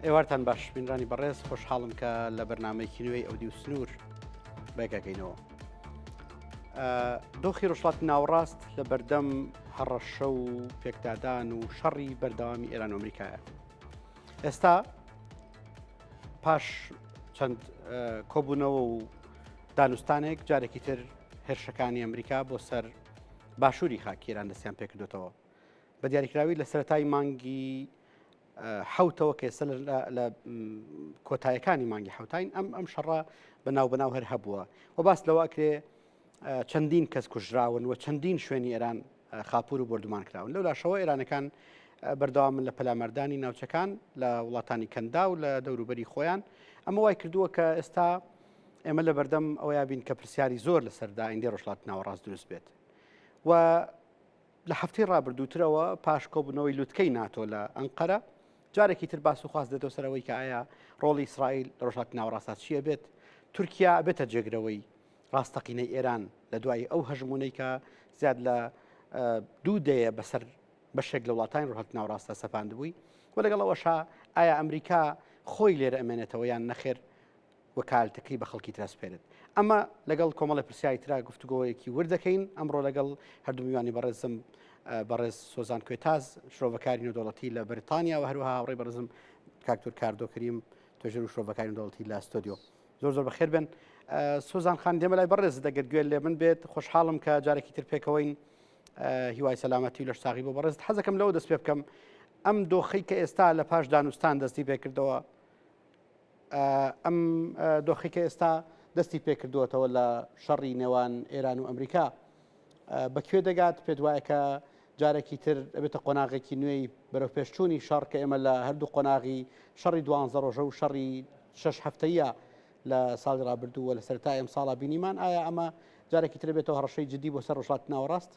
ئێوارتان باش بینرانی بەڕێز خۆشحاڵم کە لە بەرنمەیەکی نوێی ئەودی و سنوور بەگەگەینەوە. دۆخی ڕۆژهەڵاتی ناوەڕاست لە بەردەم هەڕەشە و پێکدادان و شەڕی بەردەوامی ئێران و ئەمریکایە. ئێستا پاش چەند کۆبوونەوە و دانوستانێک جارێکی تر هێرشەکانی ئەمریکا بۆ سەر باشووری خاکی ئێران دەستیان پێکردوتەوە بە دیاریکراوی لە سەرەتای مانگی حوتەوە کە ئێستا لە کۆتایەکانی مانگی حوتین ئەم ئەم شەڕە بە ناو بەناو هەر هەبووە و باس لەوە ئەکرێ چەندین کەس کوژراون و چەندین شوێنی ئێران خاپور و بردومان کراون لەو لاشەوە ئێرانەکان بەردەوامن لە پەلاماردانی ناوچەکان لە وڵاتانی کەندا و لە دەوروبەری خۆیان ئەمە وای کردووە کە ئێستا ئێمە لە بەردەم ئەوەیا بین کە پرسیاری زۆر لەسەر دائیندەی ڕۆژهەڵاتی ناوەڕاست دروست بێت و لە هەفتەی ڕابردووترەوە پاش کۆبوونەوەی لوتکەی ناتۆ لە ئەنقەرە جارێکی تر باس و خواست دێتەوە سەرەوەی کە ئایا ڕۆڵی ئیسرائیل لە ڕۆژهەڵاتی ناوەڕاستدا چییە بێت تورکیا بێتە جێگرەوەی ڕاستەقینەی ئێران لە دوای ئەو هەژمونەی کە زیاد لە دوو دەیە بەسەر بەشێک لە وڵاتانی ڕۆژهەڵاتی ناوەڕاستدا سەپاندبووی و لەگەڵ ئەوەشا ئایا ئەمریکا خۆی لێرە ئەمێنێتەوە یان نەخێر وەکالتەکەی بە خەڵکی تر ئەسپێرێت. ئەمە لەگەڵ کۆمەڵی پرسیاری ترا گفتوگۆیەکی ورد دەکەین ئەمڕۆ لەگەڵ هەردوو میوانی بەڕێزم بەڕێز سۆزان کوێتاز شرۆڤەکاری نێودەوڵەتی لە بەریتانیا و هەروەها هاوڕێی بەڕێزم کاک دکتۆر کاردۆ کەریم توێژەر و شرۆڤەکاری نێودەوڵەتی لە ستۆدیۆ زۆر زۆر بەخێر بن سۆزان خان دێمە لای بەڕێز دەگەر گوێ لێ من بێت خۆشحاڵم کە جارێکی تر پێکەوەین هیوای سەلامەتی و لەشساغی بۆ بەڕێز حەزەکەم لەوە دەست پێ بکەم ئەم دۆخی کە ئێستا لە پاش دانوستان دەستی پێکردەوە ئەم دۆخی کە ئێستا دەستی پێکردووەتەوە لە شەڕی نێوان ئێران و ئەمریکا بە کوێ دەگات پێت وایە کە جارێکی تر ئەبێتە قۆناغێکی نوێی بەرەو پێشچوونی شەڕ کە ئێمە لە هەردوو قۆناغی شەڕی دوانزە ڕۆژە و شەڕی شەش هەفتەیە لە ساڵی ڕابردوو و لە سەرەتای ئەم ساڵە بینیمان ئایا ئەمە جارێکی تر بێتەوە هەڕەشەی جدی بۆ سەر ڕۆژهەڵاتی ناوەڕاست؟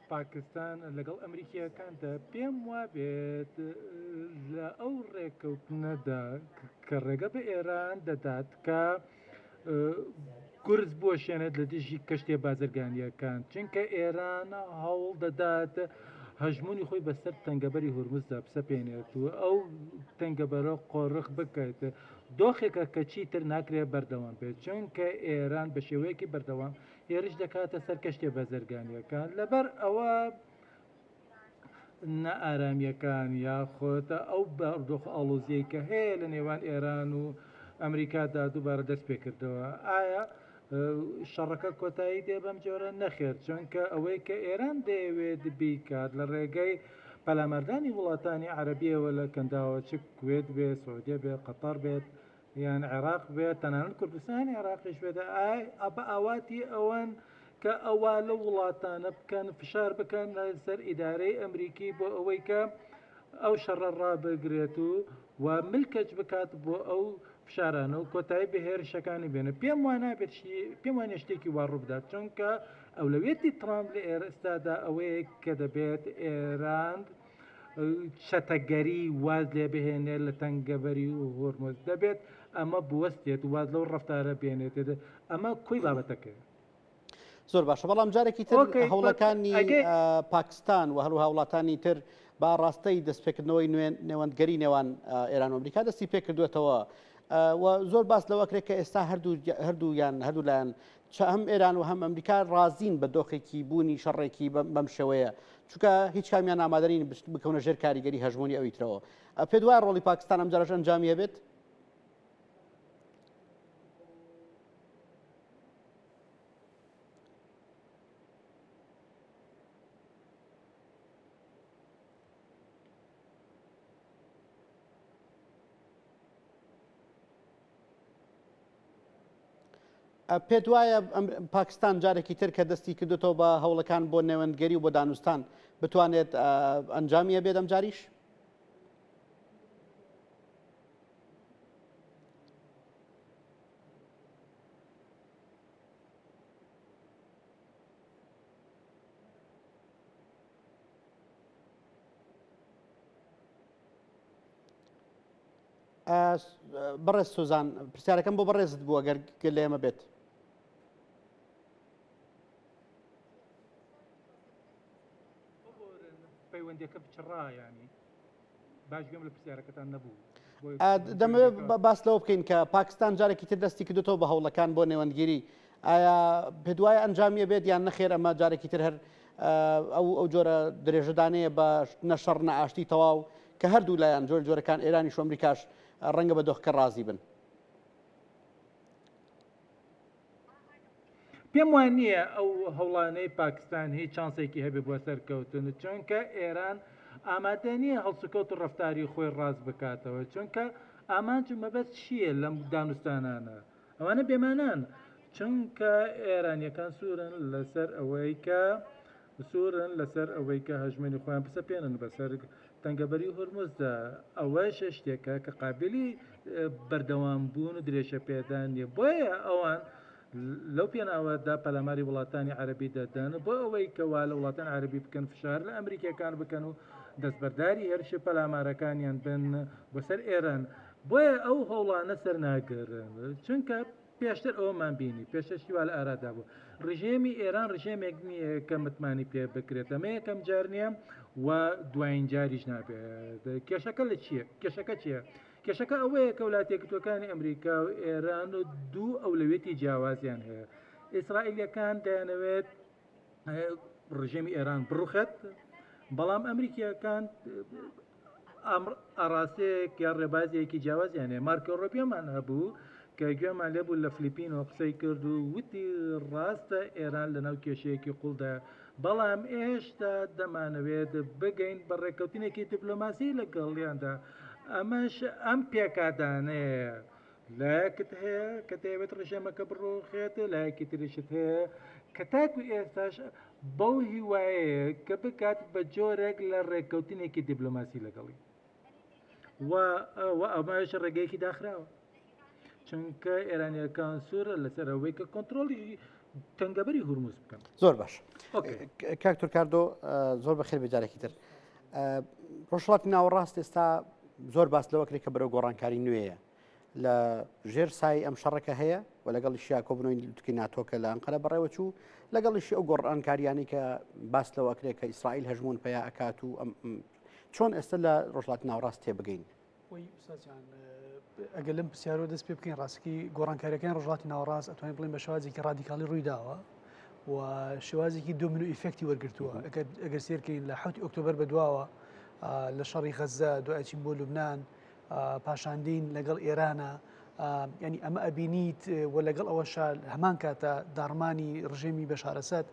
پاکستان لەگەڵ ئەمریکیەکاندا پێم وابێت لە ئەو ڕێککەوتنەدا کە ڕێگە بە ئێران دەدات کە گورز بوەشێنێت لە دژی کەشتیە بازرگانییەکان، چونکە ئێران هەوڵ دەدات هەژموونی خۆی بەسەر تەنگەبەری هورمزدا بسەپێنێت و ئەو تەنگەبەرە قۆرخ بکات، دۆخێکە کە چیتر ناکرێت بەردەوام بێت، چونکە ئێران بە شێوەیەکی بەردەوام هێرش دەکاتە سەر کەشتیە بازرگانییەکان، لەبەر ئەوە نائارامییەکان یاخود ئەو بارودۆخە ئاڵۆزییەی کە هەیە لە نێوان ئێران و ئەمریکادا دووبارە دەست پێکردەوە. ئایا شەڕەکە کۆتایی دێ بەم جۆرە؟ نەخێر، چونکە ئەوەی کە ئێران دەیەوێت بیکات لە ڕێگەی پەلاماردانی وڵاتانی عەرەبیەوە لە کەنداوە چ کوێت بێت، سعودیە بێت، قەتەر بێت، یان عێراق بێت تەنانەت کوردستانی عێراقیش بێت بە ئاواتی ئەوەن کە ئەوە لەو وڵاتانە بکەن فشار بکەن لەسەر ئیدارەی ئەمریکی بۆ ئەوەی کە ئەو شەڕە ڕابگرێت و و ملکەچ بکات بۆ ئەو فشارانە و کۆتایی بە هێرشەکانی بێنە پێم وا نابێت پێم وانە شتێکی وا ڕووبدات چونکە ئەولەویەتی ترامپ لە ئێستادا ئەوەیە کە دەبێت ئێران چەتەگەری واز لێ بهێنێت لە تەنگەبەری و هۆرمز دەبێت ئەمە بوەستێت واز لەو ڕفتارە بێنێت ئەمە کۆی بابەتەکەی. زۆر باشە بەڵام جارێکی تر هەوڵەکانی پاکستان و هەروها وڵاتانی تر بە ڕاستەی دەستپێکردنەوەی نێوەندگەری نێوان ئێران و ئەمریکا دەستی پێکردوێتەوە و زۆر باس لەوە کرێت کە ئێستا هەردوو هەردوو یان هەردوو لایەن چ هەم ئێران و هەم ئەمریکا ڕازین بە دۆخێکی بوونی شەڕێکی بەم شێوەیە چونکە هیچ کامیان ئامادەنین بکەونە ژێر کاریگەری هەژموونی ئەوی ترەوە. پێت وایە ڕۆڵی پاکستان ئەم جارەش ئەنجامی هەبێت؟ پێت وایە پاکستان جارێکی تر کە دەستی کردوتەوە بە هەوڵەکان بۆ نێوەندگەری و بۆ دانوستان بتوانێت ئەنجامی هەبێت ئەم جاریش؟ بەڕێز سۆزان پرسیارەکەم بۆ بەڕێزت بوو ئەگەر گوێ لە ئێمە بێت. پەیوەندیەکە بچڕا ینی باش گوێم لە پرسیارەکەتان نەبوو. دەمەوێت باس لەوە بکەین کە پاکستان جارێکی تر دەستی کردوتەوە بە هەوڵەکان بۆ نێوەندگیری ئایا پێدوایە ئەنجامیە بێت یان نەخێر ئەمە جارێکی تر هەر ئەو ئەو جۆرە درێژەدانەیە بە نەشەڕ نەئاشتی تەواو کە هەردوو لایەن جۆر جۆرەکان ئێرانیش و ئەمریکاش ڕەنگە بە دۆخەکە ڕازی بن. پێم وان نییە ئەو هەوڵانەی پاکستان هیچ چانسێکی هەبێ بۆ سەرکەوتن چونکە ئێران ئامادە نییە هەڵسوکەوت و ڕەفتاری خۆی ڕاست بکاتەوە چونکە ئامانج و مەبەست چییە لەم دانوستانانە ئەوانە بێمانان چونکە ئێرانیەکان سوورن لەسەر ئەوەی کە سوورن لەسەر ئەوەی کە هەژموونی خۆیان بسەپێنن بەسەر تەنگەبەری هورمزدا، ئەوەش شتێکە کە قابیلی بەردەوامبوون و درێژەپێدان نییە، بۆیە ئەوان لەو پێناوەدا پەلاماری وڵاتانی عەرەبی دەدەن بۆ ئەوەی کە وا لە وڵاتانی عەرەبی بکەن فشار لە ئەمریکیەکان بکەن و دەستبەرداری هێرش و پەلامارەکانیان بن بۆ سەر ئێران، بۆیە ئەو هەوڵانە سەرناگرن چونکە پێشتر ئەوەمان بینی، پێشتر شتی وا لە ئارادا بوو. ڕژێمی ئێران ڕژێمێک نییە کە متمانی پێ بکرێت. ئەمە یەکەم جار نییە و دوایین جاریش نابێت. کێشەکە لە چییە؟ کێشەکە چییە؟ کێشەکە ئەوەیە کە وڵاتە یەکگرتووەکانی ئەمریکا و ئێران دوو ئەولەویەتی جیاوازیان هەیە. ئیسرائیلیەکان دەیانەوێت ڕژێمی ئێران بڕوخێت، بەڵام ئەمریکیەکان ئاڕاستەیەک یا ڕێبازێکی جیاوازیان هەیە. مارکۆ ڕۆبیۆمان هەبوو کە گوێمان لێبوو لە فلیپینەوە قسەی کرد و وتی ڕاستە ئێران لەناو کێشەیەکی قوڵدا بەڵام ئێشتا دەمانەوێت بگەین بە ڕێککەوتنێکی دیپلۆماسی لەگەڵیاندا ئەمەش ئەم پێکادانەیە لایەکت هەیە کە دەیەوێت ڕژێمەکە بڕوخێت لایەکی تریشت هەیە کە تاکو ئێستاش بەو هیوایەیە کە بکات بە جۆرێک لە ڕێککەوتنێکی دیبلۆماسی لەگەڵی و ئەمەش ڕێگەیەکی داخراوە چونکە ئێرانیەکان سوورە لەسەر ئەوەی کە کۆنتترۆلی تەنگەبەری هورمز بکەن زۆر باش کاک تورکاردۆ زۆر بەخێر بجارێکی تر ڕۆژهەڵاتی ناوەڕاست ئێستا زۆر باس لەوە کرێت کە بەرەو گۆڕانکاری نوێیە لە ژێر سای ئەم شەڕەکە هەیە و لەگەڵیشیا کۆبوونەوەی لوتکەی ناتۆ کە لە ئەنقەرە بەڕێوە چوو لەگەڵیشی ئەو گۆڕانکاریانەی کە باس لەوە ئەکرێت کە ئیسرائیل هەژمون پیا ئەکات و چۆن ئێستا لە ڕۆژهەڵاتی ناوەڕاست تێبگەین؟ ئەگەر لەم پرسیارەوە دەست پێ بکەین ڕاستەکەی گۆڕانکاریەکانی ڕۆژهەڵاتی ناوەڕاست ئەتوانین بڵێین بە شێوازێکی ڕادیکاڵی ڕووی داوە و شێوازێکی domino effect ی وەرگرتووە ئەگەر سێرکەین لە حوتی ئۆکتۆبەر بەدواوە لە شەڕی غەزە دوایچین بۆ لوبناان پاشاندین لەگەڵ ئێرانە ینی ئەمە ئەبینیت و لەگەڵ ئەوەشا هەمان کاتە داڕمانی ڕژێمی بەشارەسەد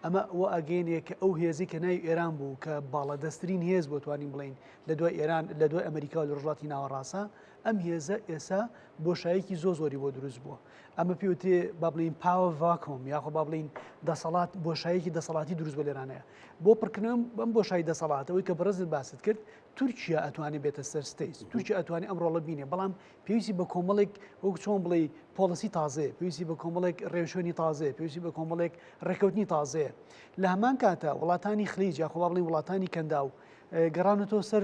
ئەمە ئەوە ئەگەینێ کە ئەو هێزی کە ناوی ئێران بوو کە باڵادەستترین هێز بۆ توانین بڵین لە دوای ئێران لە دوای ئەمریکا و لە ڕژاتی ناوەڕاستە ئەم هێزە ئێسا بۆشایەکی زۆ زۆری بۆ دروست بووە ئەمە پێوترێ با بڵین power vacuum یاخۆ با بڵین دەسەڵات بۆشایەکی دەسەڵاتی دروست بۆ لێرانەیە بۆ پڕکردنەوە بەم بۆشایی دەسەڵاتەوەی کە بەڕێزت باست کرد تورکیا ئەتوانێت بێتە سەر stage تورکیا ئەتوانێت ئەم ڕۆڵە بینێ بەڵام پێویستی بە کۆمەڵێک وەک چۆن بڵێ policy تازەیە پێویستی بە کۆمەڵێک ڕێوشوێنی تازەیە پێویستی بە کۆمەڵێک ڕێککەوتنی تازەیە لە هەمان کاتە وڵاتانی خلیج یاخۆ با بڵێین وڵاتانی کەنداو گەڕانەتەوە سەر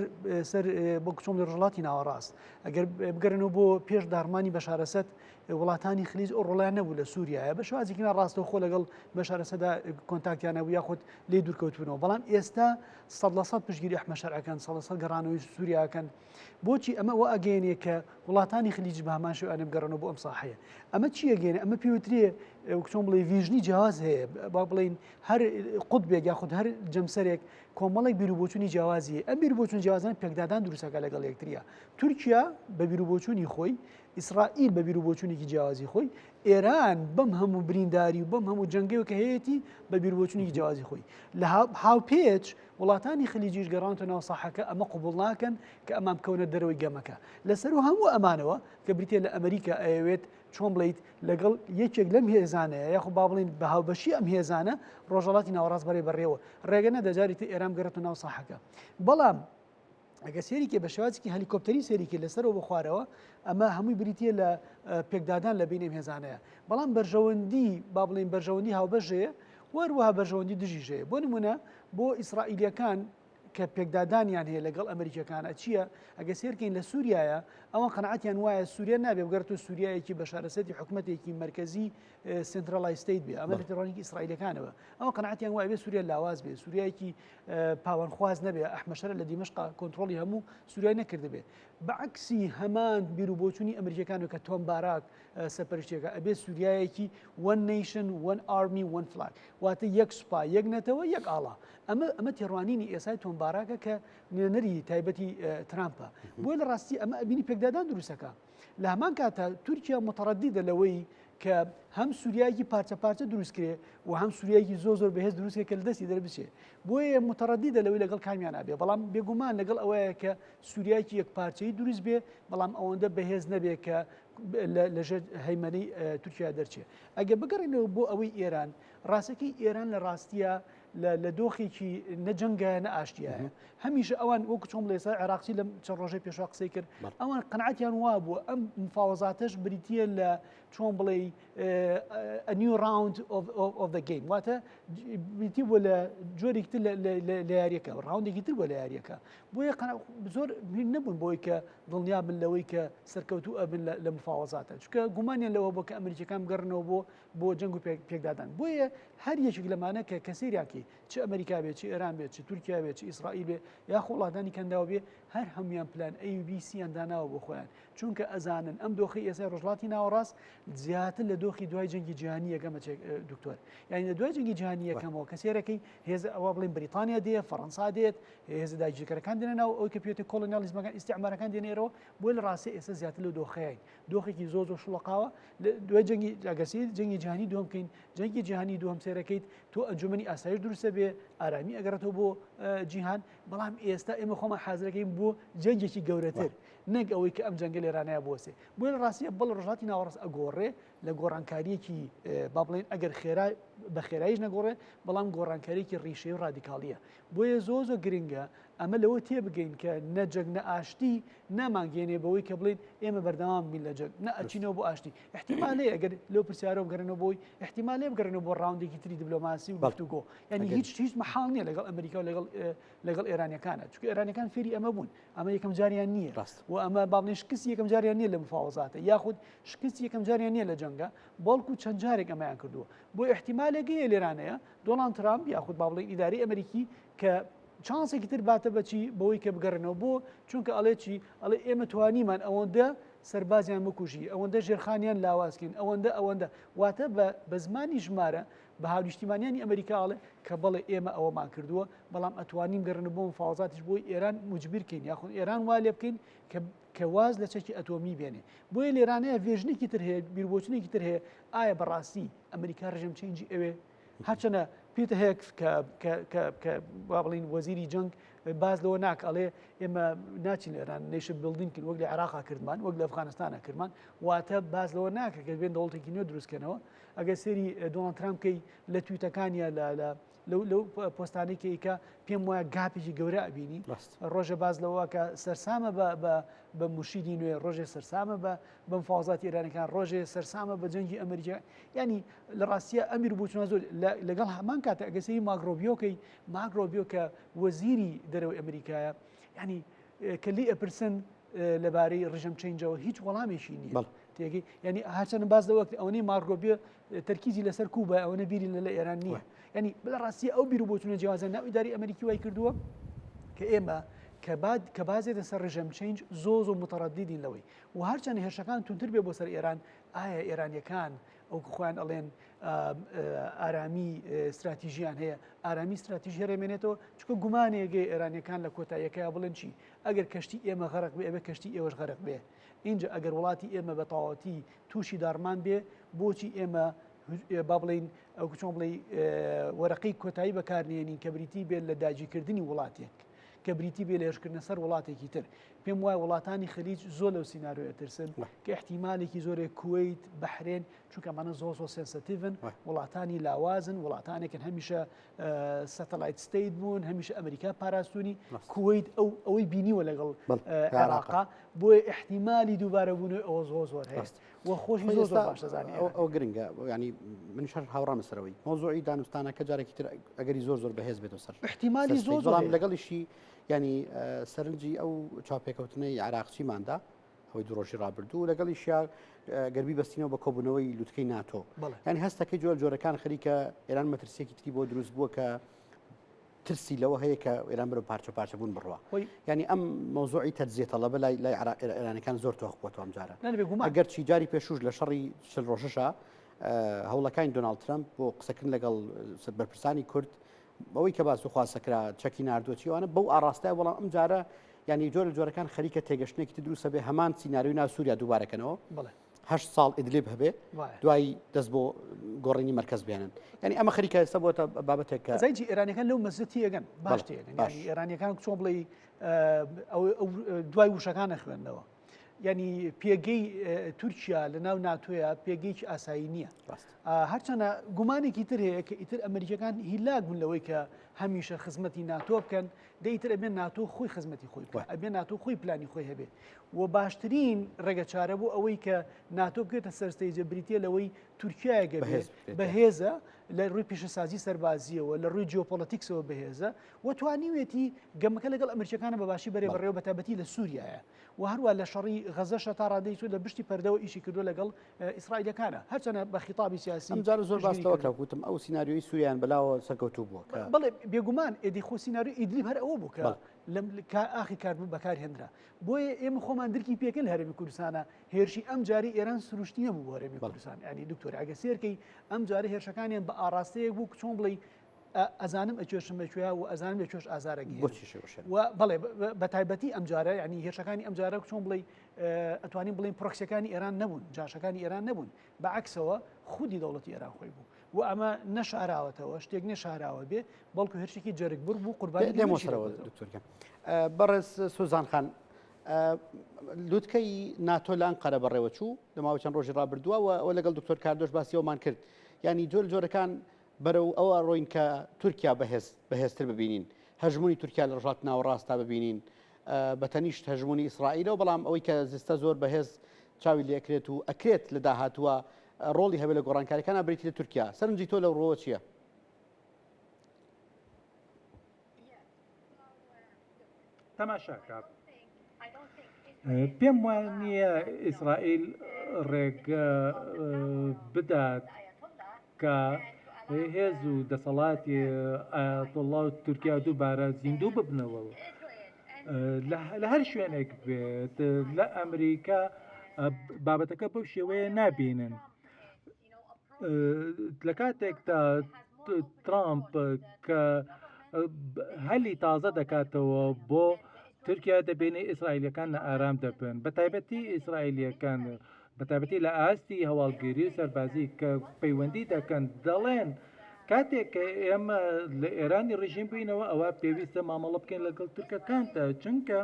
سەر بۆ کچۆم لە ڕژڵاتی ناوەڕاست ئەگەر بگەرنەوە بۆ پێش داڕمانی بەشارەسەد وڵاتانی خلیج ئەو ڕۆڵیان نەبوو لە سووریایە بە شێوازێکی ناڕاستەوخۆ لەگەڵ بەشارەسەدا contact یان نەبوو یاخود لێ دوورکەوتبوونەوە بەڵام ئێستا 100% پشتگیری ئەحمەد شەرعەکەن 100% گەڕانەوەی سووریاکەن بۆچی ئەمە وا ئەگەیەنێ کە وڵاتانی خلیج بە هەمان شێوە بگەڕنەوە بۆ ئەم ساحەیە ئەمە چی ئەگەیەنێ ئەمە پێوترێ وەک چۆن بڵێ vision ی جیاواز هەیە با بڵین هەر قوتبێک یاخود هەر جەمسەرێک کۆمەڵێک بیروبۆچوونی جیاوازی ئەم بیروبۆچوون جیاوازان پێکدادان دروستەکە لەگەڵ یەکتریە تورکیا بە بیروبۆچوونی خۆی ئیسرائیل بە بیروبۆچوونێکی جیاوازی خۆی، ئێران بەم هەموو برینداری و بەم هەموو جەنگەیەوە کە هەیەتی بە بیروبۆچوونێکی جیاوازی خۆی. لە هاوپێچ وڵاتانی خلیجیش گەڕانتە ناو ساحەکە ئەمە قبوڵ ناکەن کە ئەمان بکەونە دەرەوەی گەمەکە. لەسەر و هەموو ئەمانەوە کە بریتە لە ئەمریکا ئەیەوێت چۆن بڵیت لەگەڵ یەکێک لەم هێزانەیە یاخۆ با بڵین بە هاوبەشی ئەم هێزانە ڕۆژهەڵاتی ناوەڕاست بەرێ بەڕێوە ڕێگە نەدەجاری تر ئێران بگەڕێتە ناو ساحەکە. بەڵام ئەگەر سێری کە بە شێوازێکی هەلیکۆپتەری سێری کرد لەسەرەوە بۆ خوارەوە ئەمە هەمووی بریتە لە پێکدادان لە بینێم هێزانەیە بەڵام بەرژەوەندی با بڵێن بەرژەوەندی هاوبەش هەیە وەروەها بەرژەوەندی دژیش هەیە بۆ نمونە بۆ ئیسرائیلیەکان کە پێکدادانیان هەیە لەگەڵ ئەمریکیەکانە چییە؟ ئەگە سێرکەین لە سووریایە ئەوان قەناعەتیان وایە سووریا نابێ بگەڕێتەوە سووریایەکی بەشارەسەتی حکومەتێکی مەرکەزی centralized state بێ ئەمە لە تێڕوانینی ئیسرائیلەکانەوە ئەوە قەناعەتیان وایە بێ سووریا لاواز بێ سووریایەکی پاوانخواز نەبێ ئەحمەد شەرع لە دیمەشقا کۆنترۆڵی هەموو سووریای نەکردبێ بەعکسی هەمان بیر و بۆچوونی ئەمریکەکان کە تۆم باراک سەرپەرشتیەکە ئەبێ سووریایەکی one nation one army one flag واتە یەک سوپا یەک نەتەوە یەک ئاڵا ئەمە ئەمە تێڕوانینی ئێسای تۆم باراکە کە نوێنەری تایبەتی ترامپە بۆیە لە ڕاستی ئەمە ئەبینی پێکدادان دروستەکە لە هەمان کاتە تورکیا متەڕەدیدە لەوەی کە هەم سووریایەکی پارچە پارچە دروستکرێ و هەم سووریایەکی زۆر زۆر بەهێز دروستکرێ کە لە دەستی دەربچێ بۆیە متەڕەدیدە لەوەی لەگەڵ کامیان ئەبێ بەڵام بێگومان لەگەڵ ئەوەیە کە سووریایەکی یەک پارچەیی دروست بێ بەڵام ئەوەندە بەهێز نەبێ کە لەژێر هەیمەنەی تورکیا دەرچێ ئەگە بگەڕێنەوە بۆ ئەوەی ئێران ڕاستەکەی ئێران لە ڕاستیە لە دۆخێکی نە جەنگە نە ئاشتیایە هەمیشە ئەوان وەکو چۆن بڵێسا عێراقچی لەم چەند ڕۆژەی پێشوا قسەی کرد ئەوان قەنعەتیان وابووە ئەم مفاوەزاتەش بریتە لە چۆن بڵێ a new round of, of, of the game واتە بریتی بووە لە جۆرێکی تر لە یاریەکە round ێکی تر بووە لە یاریەکە بۆیە زۆر نەبوون بۆی کە دڵنیا بن لەوەی کە سەرکەوتوو ئەبن لە مفاوەزاتە چونکە گومانیان لەوە بۆ کە ئەمریکەکان بگەڕنەوە بۆ بۆ جەنگ و پێکدادان بۆیە هەر یەکێک لەمانە کە کەسێریان کەی چ ئەمریکا بێت چ ئێران بێت چ تورکیا بێت چ ئیسرائیل بێ یاخۆ وڵاتانی کەنداو بێ هەر هەمویان plan A و B C یان داناوە بۆ خۆیان چونکە ئەزانن ئەم دۆخی ئێسای ڕۆژهەڵاتی ناوەڕاست زیاتر لە دۆخی دوای جەنگی جیهانی یەکەمە دکتۆر یعنی لە دوای جەنگی جیهانی یەکەمەوە کە سێرەکەی هێز ئەوە بڵێن بریتانیا دێ فەڕەنسا دێت هێزە داگیرکەرەکان دێنە ناو ئەوی کە پێێتی کۆلۆنیالیزمەکان ئیستعمارەکان دێنێرەوە بۆ لە ڕاستی ئێستا زیاتر لەو دۆخەیە دۆخێکی زۆر زۆر شڵەقاوە دوای جەنگی ئەگەر سەیری جەنگی جیهانی دووەم بکەین جەنگی جیهانی دووەم سێرەکەیت تۆ ئەنجومەنی ئاسایش دروستە بێ ئارامی ئەگەڕێتەوە بۆ جیهان بەڵام ئێستا ئێمە خۆمان حازرەکەین بۆ جەنگێکی گەورەتر نەک ئەوەی کە ئەم جەنگە لێرانەیە بۆسێ بۆیە لە ڕاستیە بەڵ ڕۆژهەڵاتی ناوەڕاست ئەگۆڕێ لە گۆڕانکاریەکی با بڵێن ئەگەر خێرا بە خێراییش نەگۆڕێ بەڵام گۆڕانکاریەکی ڕیشەی و ڕادیکاڵیە بۆیە زۆ زۆر گرنگە ئەمە لەوە تێبگەین کە نە جەنگ نە ئاشتی نامانگەێنێ بەوەی کە بڵێن ئێمە بەردەوام بین لە جەنگ نە ئەچینەوە بۆ ئاشتی احتیمالێ ئەگەر لەو پرسیارەوە بگەڕێنەوە بۆی احتیمالێ بگەڕێنەوە بۆ round ێکی تری دیبلۆماسی و گفتوگۆ یعنی هیچ هیچ مەحاڵ نییە لەگەڵ ئەمریکا و لەگەڵ لەگەڵ ئێرانیەکانە چونکە ئێرانیەکان فێری ئەمە بوون ئەمە یەکەم جاریان نییە ڕاست و ئەمە با بڵێن شکستی یەکەم جاریان نییە لە مفاوەزاتە یاخود شکستی یەکەم جاریان نییە لە جەنگە بەڵکو چەند جارێک ئەمەیان کردووە بۆ احتیمالێک هەیە لێرانەیە دۆناڵد ترامپ یاخود با بڵێن ئیدارەی ئەمریکی کە چانسێکی تر باتە بەچی بەوەی کە بگەڕێنەوە بۆ چونکە ئەڵێ چی ئەڵێ ئێمە توانیمان ئەوەندە سەربازیان بکوژی ئەوەندە ژێرخانیان لاوازکەین ئەوەندە ئەوەندە واتە بە زمانی ژمارە بە هاونیشتیمانیانی ئەمریکا ئەڵێ کە بەڵێ ئێمە ئەوەمان کردووە بەڵام ئەتوانین گەڕن بۆ مفاوەزاتیش بۆی ئێران موجبیر کەین یاخود ئێران وا لێ بکەین کە کە واز لە چەکی ئەتۆمی بێنێ بۆیە لێرانەیە vision ێکی تر هەیە بیربۆچونێکی تر هەیە ئایا بەڕاستی ئەمریکا regime change ی ئەوێ هەرچەنە پیت هێگسێت کە با بڵین وەزیری جەنگ باز لەوە ناک ئەڵێ ئێمە ناچین ئێران nation building کن وەک لە عێراقا کردمان وەک لە ئەفغانستانە کردمان واتە باز لەوە ناکە کە بێن دەوڵەتێکی نوێ دروستکەنەوە ئەگەر سێری دۆناڵد ترامپ کەی لە تویتەکانیە لە لە لەو لەو پۆستانەی کە ئیکا پێم وایە gap ێکی گەورە ئەبینی ڕۆژە باز لەوە کە سەرسامە بە بە بە موشیدی نوێ ڕۆژێ سەرسامە بە بە مفاوەزاتی ئێرانەکان ڕۆژێ سەرسامە بە جەنگی ئەمریکا ینی لە ڕاستیە ئەمیر بچوە زۆر لەگەڵ هەمان کاتە ئەگەر سەیری مارکۆ ڕوبیۆکەی مارکۆ ڕوبیۆ کە وەزیری دەرەوەی ئەمریکایە ینی کە لی ئەپرسن لەبارەی regime change ەوە هیچ وەڵامێکی نییە تێگەی ینی هەرچەند باز لەوە ئەوەی مارکۆ ڕوبیۆ تەرکیزی لەسەر کوبا ئەوەنە بیری لە ئێران نییە ینی بلە ڕاستی ئەو بیر و بۆچونە جیاوازە ناو ئیداری ئەمریکی وای کردووە کە ئێمە کە باد کە بازێتە سەر regime change زۆ زۆ متەڕەدیدین لەوەی و هەرچەند هێرشەکان تونتر بێ بۆ سەر ئێران ئایا ئێرانیەکان ئەو خۆیان ئەڵێن ئارامی استراتیژیان هەیە ئارامی استراتیژی ڕێمێنێتەوە چکە گومانێگەی ئێرانیەکان لە کۆتاییەکەی بڵێن چی ئەگەر کەشتی ئێمە غەرق بێ ئەبێ کەشتی ئێوەش غەرق بێ ئینجا ئەگەر وڵاتی ئێمە بە تەواوەتی تووشی داڕمان بێ بۆچی ئێمە با بڵین ئەو چۆن بڵێ وەرەقەی کۆتایی بەکارنێنین کە بریتی بێت لە داگیرکردنی وڵاتێک. کە بریتی بێ لە هێرشکردنە سەر وڵاتێکی تر. پێم وایە وڵاتانی خەلیج زۆر لەو سیناریۆیە ئەترسن کە ئیحتیمالێکی زۆرێ کوەیت، بەحرێن، چونکە ئەمانە زۆر زۆر sensitive ن، وڵاتانی لاوازن، وڵاتانێکن هەمیشە satellite state بوون، هەمیشە ئەمریکا پاراستونی، کوەیت ئەو ئەوەی بینیوە لەگەڵ عێراقا، بۆیە ئیحتیمالی دووبارەبوونەوەی ئەوە زۆر زۆر هەیە. و خۆشی زۆر زۆر باش دەزانێ ئەو گرنگە ینی من شەر هاوڕام سەرەوەی مۆزوعی دانوستانەکە جارێکی تر ئەگەری زۆر زۆر بەهێز بێتەوە سەر احتیمالی زۆر بەڵام لەگەڵیشی ینی سەرنجی ئەو چاپێکەوتنەی عراقچیماندا ئەوەی دوو ڕۆژی ڕابردوو لەگەڵیشیا گەربی بەستینەوە بە کۆبوونەوەی لوتکەی ناتۆ ینی هەستەکەی جۆر جۆرەکان خەریکە ئێران مەترسیەکی تری بۆ دروست بووە کە ترسی لەوە هەیە کە ئێران بەرەو پارچە پارچە بوون بڕوا ینی ئەم مۆزوعی تەجزیە تەڵەبە لای لای ئێرانەکان زۆر تۆخ بووەتەوە ئەم جارە ئەگەر چی جاری پێشوش لە شەڕی چل ڕۆژەشا هەوڵەکانی دۆناڵد ترەمپ بۆ قسەکردن لەگەڵ بەرپرسانی کورد بەوەی کە باس و خواسەکرا چەکی ناردووە چیوانە بەو ئاراستای بەڵام ئەم جارە ینی جۆر جۆرەکان خەریکە تێگەشتێکی تر دروستە بێ هەمان سیناریۆی ناو سووریا دووبارەکەنەوە هەشت ساڵ ئیدلیب هەبێ دوای دەست بۆ گۆڕینی مەرکەز بێنن یعنی ئەمە خەریکە ئێستا بۆتە بابەتێک کە زەنجی ئێرانەکان لەو مەزە تێگەن باش تێگەن ئێرانیەکان چۆن بڵێ دوای وشەکان نەخوێندنەوە یعنی پێگەی تورکیا لە ناو ناتۆیە پێگەیەکی ئاسایی نییە هەرچەنە گومانێکی تر هەیە کە ئیتر ئەمریکەکان هیلاک بوون لەوەی کە هەمیشە خزمەتی ناتۆ بکەن دە ئیتر ئەبێ ناتۆ خۆی خزمەتی خۆی بکات، ئەبێ ناتۆ خۆی پلانی خۆی هەبێ و باشترین ڕێگە چارە بۆ ئەوەی کە ناتۆ بکەوێتە سەر stage ە بریتییە لەوەی تورکیایەک ئەبێ بەهێزە لە ڕووی پیشەسازی سەربازییەوە لە ڕووی geopolitics ەوە بەهێزە و توانیوێتی گەمەکە لەگەڵ ئەمریکیەکانە بە باشی بەرێ بەڕێوە بەتایبەتی لە سووریایە و هەروە لە شەڕی غەزەشە تا ڕادەی لە بشتی پەردەوە ئیشی کردو لەگەڵ ئیسرائیلەکانە هەرچەنە بە خیتابی سیاسی ئەم جارە زۆر باس لەوە کرا گوتم ئەو سیناریۆی سووریان بەلاوە سەرکەوتوو بووە کە بەڵێ بێگومان ئێدی خۆ سیناریۆی ئیدلیب هەر ئەوە بوو کە لەم ئاخی کار بوو بەکار هێنرا بۆیە ئێمە خۆمان درکی پێکرد لە هەرێمی کوردستانە هێرشی ئەم جاری ئێران سروشتی نەبوو بۆ هەرێمی کوردستان ینی دکتۆر ئەگە سێرکەی ئەم جارە هێرشەکانیان بە ئاراستەیەک بوو چۆن بڵێ ئەزانم ئەکێشم بە کوێ و ئەزانم لە کوێش ئازارەگەیەنم. بۆچی شێوە و بەڵێ بە تایبەتی ئەم جارە ینی هێرشەکانی ئەم جارە چۆن بڵێ ئەتوانین بڵێن پرۆکسیەکانی ئێران نەبوون جاشەکانی ئێران نەبوون بەعکسەوە خودی دەوڵەتی ئێران خۆی بوو و ئەمە نەشاراوەتەوە شتێک نەشاراوە بێ بەڵکو هێرشێکی جەرگبڕ بوو قوربانی دێمەوە دکتۆرگە بەڕێز سوزان خان لوتکەی ناتۆ لە ئەنقەرە بەڕێوەچوو لە ماوەی چەند ڕۆژی ڕابردووە و لەگەڵ دکتۆر کاردۆش باسی ئەومان کرد ینی جۆر جۆرەکان بەرەو ئەوە ڕۆین کە تورکیا بەهێز بەهێزتر ببینین، هەژموونی تورکیا لە ڕۆژهەڵاتی ناوەڕاستدا ببینین بە تەنیشت هەژموونی ئیسرائیلەوە، بەڵام ئەوەی کە زستە زۆر بەهێز چاوی لێ ئەکرێت و ئەکرێت لە داهاتووە ڕۆڵی هەبێت لە گۆڕانکاریەکانا بریتی لە تورکیا. سەرنجی تۆ لەو ڕووەوە چییە؟ تەماشاکە پێم وایە نییە ئیسرائیل ڕێگە بدات کە هێز و دەسەڵاتی ئایەتوڵڵا و تورکیا دووبارە زیندوو ببنەوە لە هەر شوێنێک بێت لە ئەمریکا بابەتەکە بەو شێوەیە نابینن لە کاتێکدا ترامپ کە هەلی تازە دەکاتەوە بۆ تورکیا دەبینی ئیسرائیلەکان نائارام دەبن بە تایبەتی ئیسرائیلەکان بە تایبەتی لە ئاستی هەواڵگری و سەربازی کە پەیوەندی دەکەن دەڵێن کاتێک کە ئێمە لە ئێرانی ڕژیم بووینەوە ئەوە پێویستە مامەڵە بکەین لەگەڵ تورکەکاندا چونکە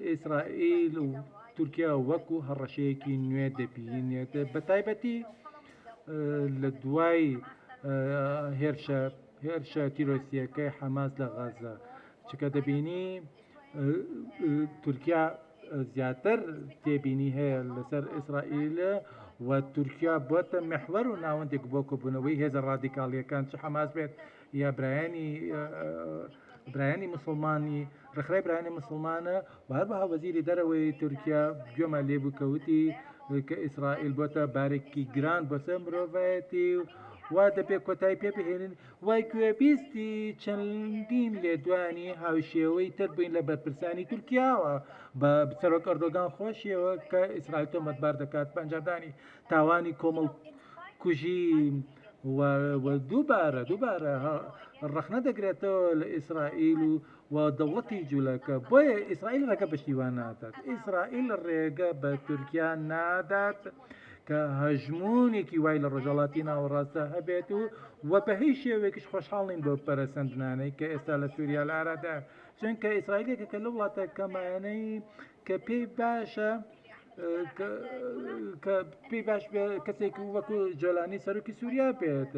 ئیسرائیل و تورکیا وەکو هەڕەشەیەکی نوێ دەبینێت بە تایبەتی لە دوای هێرشە هێرشە تیرۆسیەکەی حەماس لە غەزە چکە دەبینی تورکیا زیاتر تێبینی هەیە لەسەر ئیسرائیل و تورکیا بۆتە محوەر و ناوەندێک بۆ کۆبوونەوەی هێزە ڕادیکاڵیەکان چ حەماس بێت یا برایانی برایانی مسلمانی ڕێکخرای برایانی مسلمانە و هەروەها وەزیری دەرەوەی تورکیا گوێمان لێ بوو کە وتی کە ئیسرائیل بۆتە بارێکی گران بۆ سەر مرۆڤایەتی و وا دەبێت کۆتایی پێ بهێنین و گوێبیستی چەندین لێدوانی هاوشێوەی تر بووین لە بەرپرسانی تورکیاوە بە سەرۆک ئەردۆگان خۆشیەوە کە ئیسرائیل تۆمەتبار دەکات بە ئەنجامدانی تاوانی کۆمەڵکوژی و دووبارە دووبارە ڕەخنە دەگرێتەوە لە ئیسرائیل و و دەوڵەتی جوولەکە بۆیە ئیسرائیل ڕێگە بە شتی وا نادات ئیسرائیل ڕێگە بە تورکیا نادات کە هەژموونێکی وای لە ڕۆژهەڵاتی ناوەڕاستدا هەبێت و و بە هیچ شێوەیەکیش خۆشحاڵ نین بەو پەرەسەندنانەی کە ئێستا لە سووریا لە ئارادایە چونکە ئیسرائیل یەکێکە لەو وڵاتە کەمایانەی کە پێی باشە کە پێی باش بێ کەسێک وەکو جۆلانی سەرۆکی سووریا بێت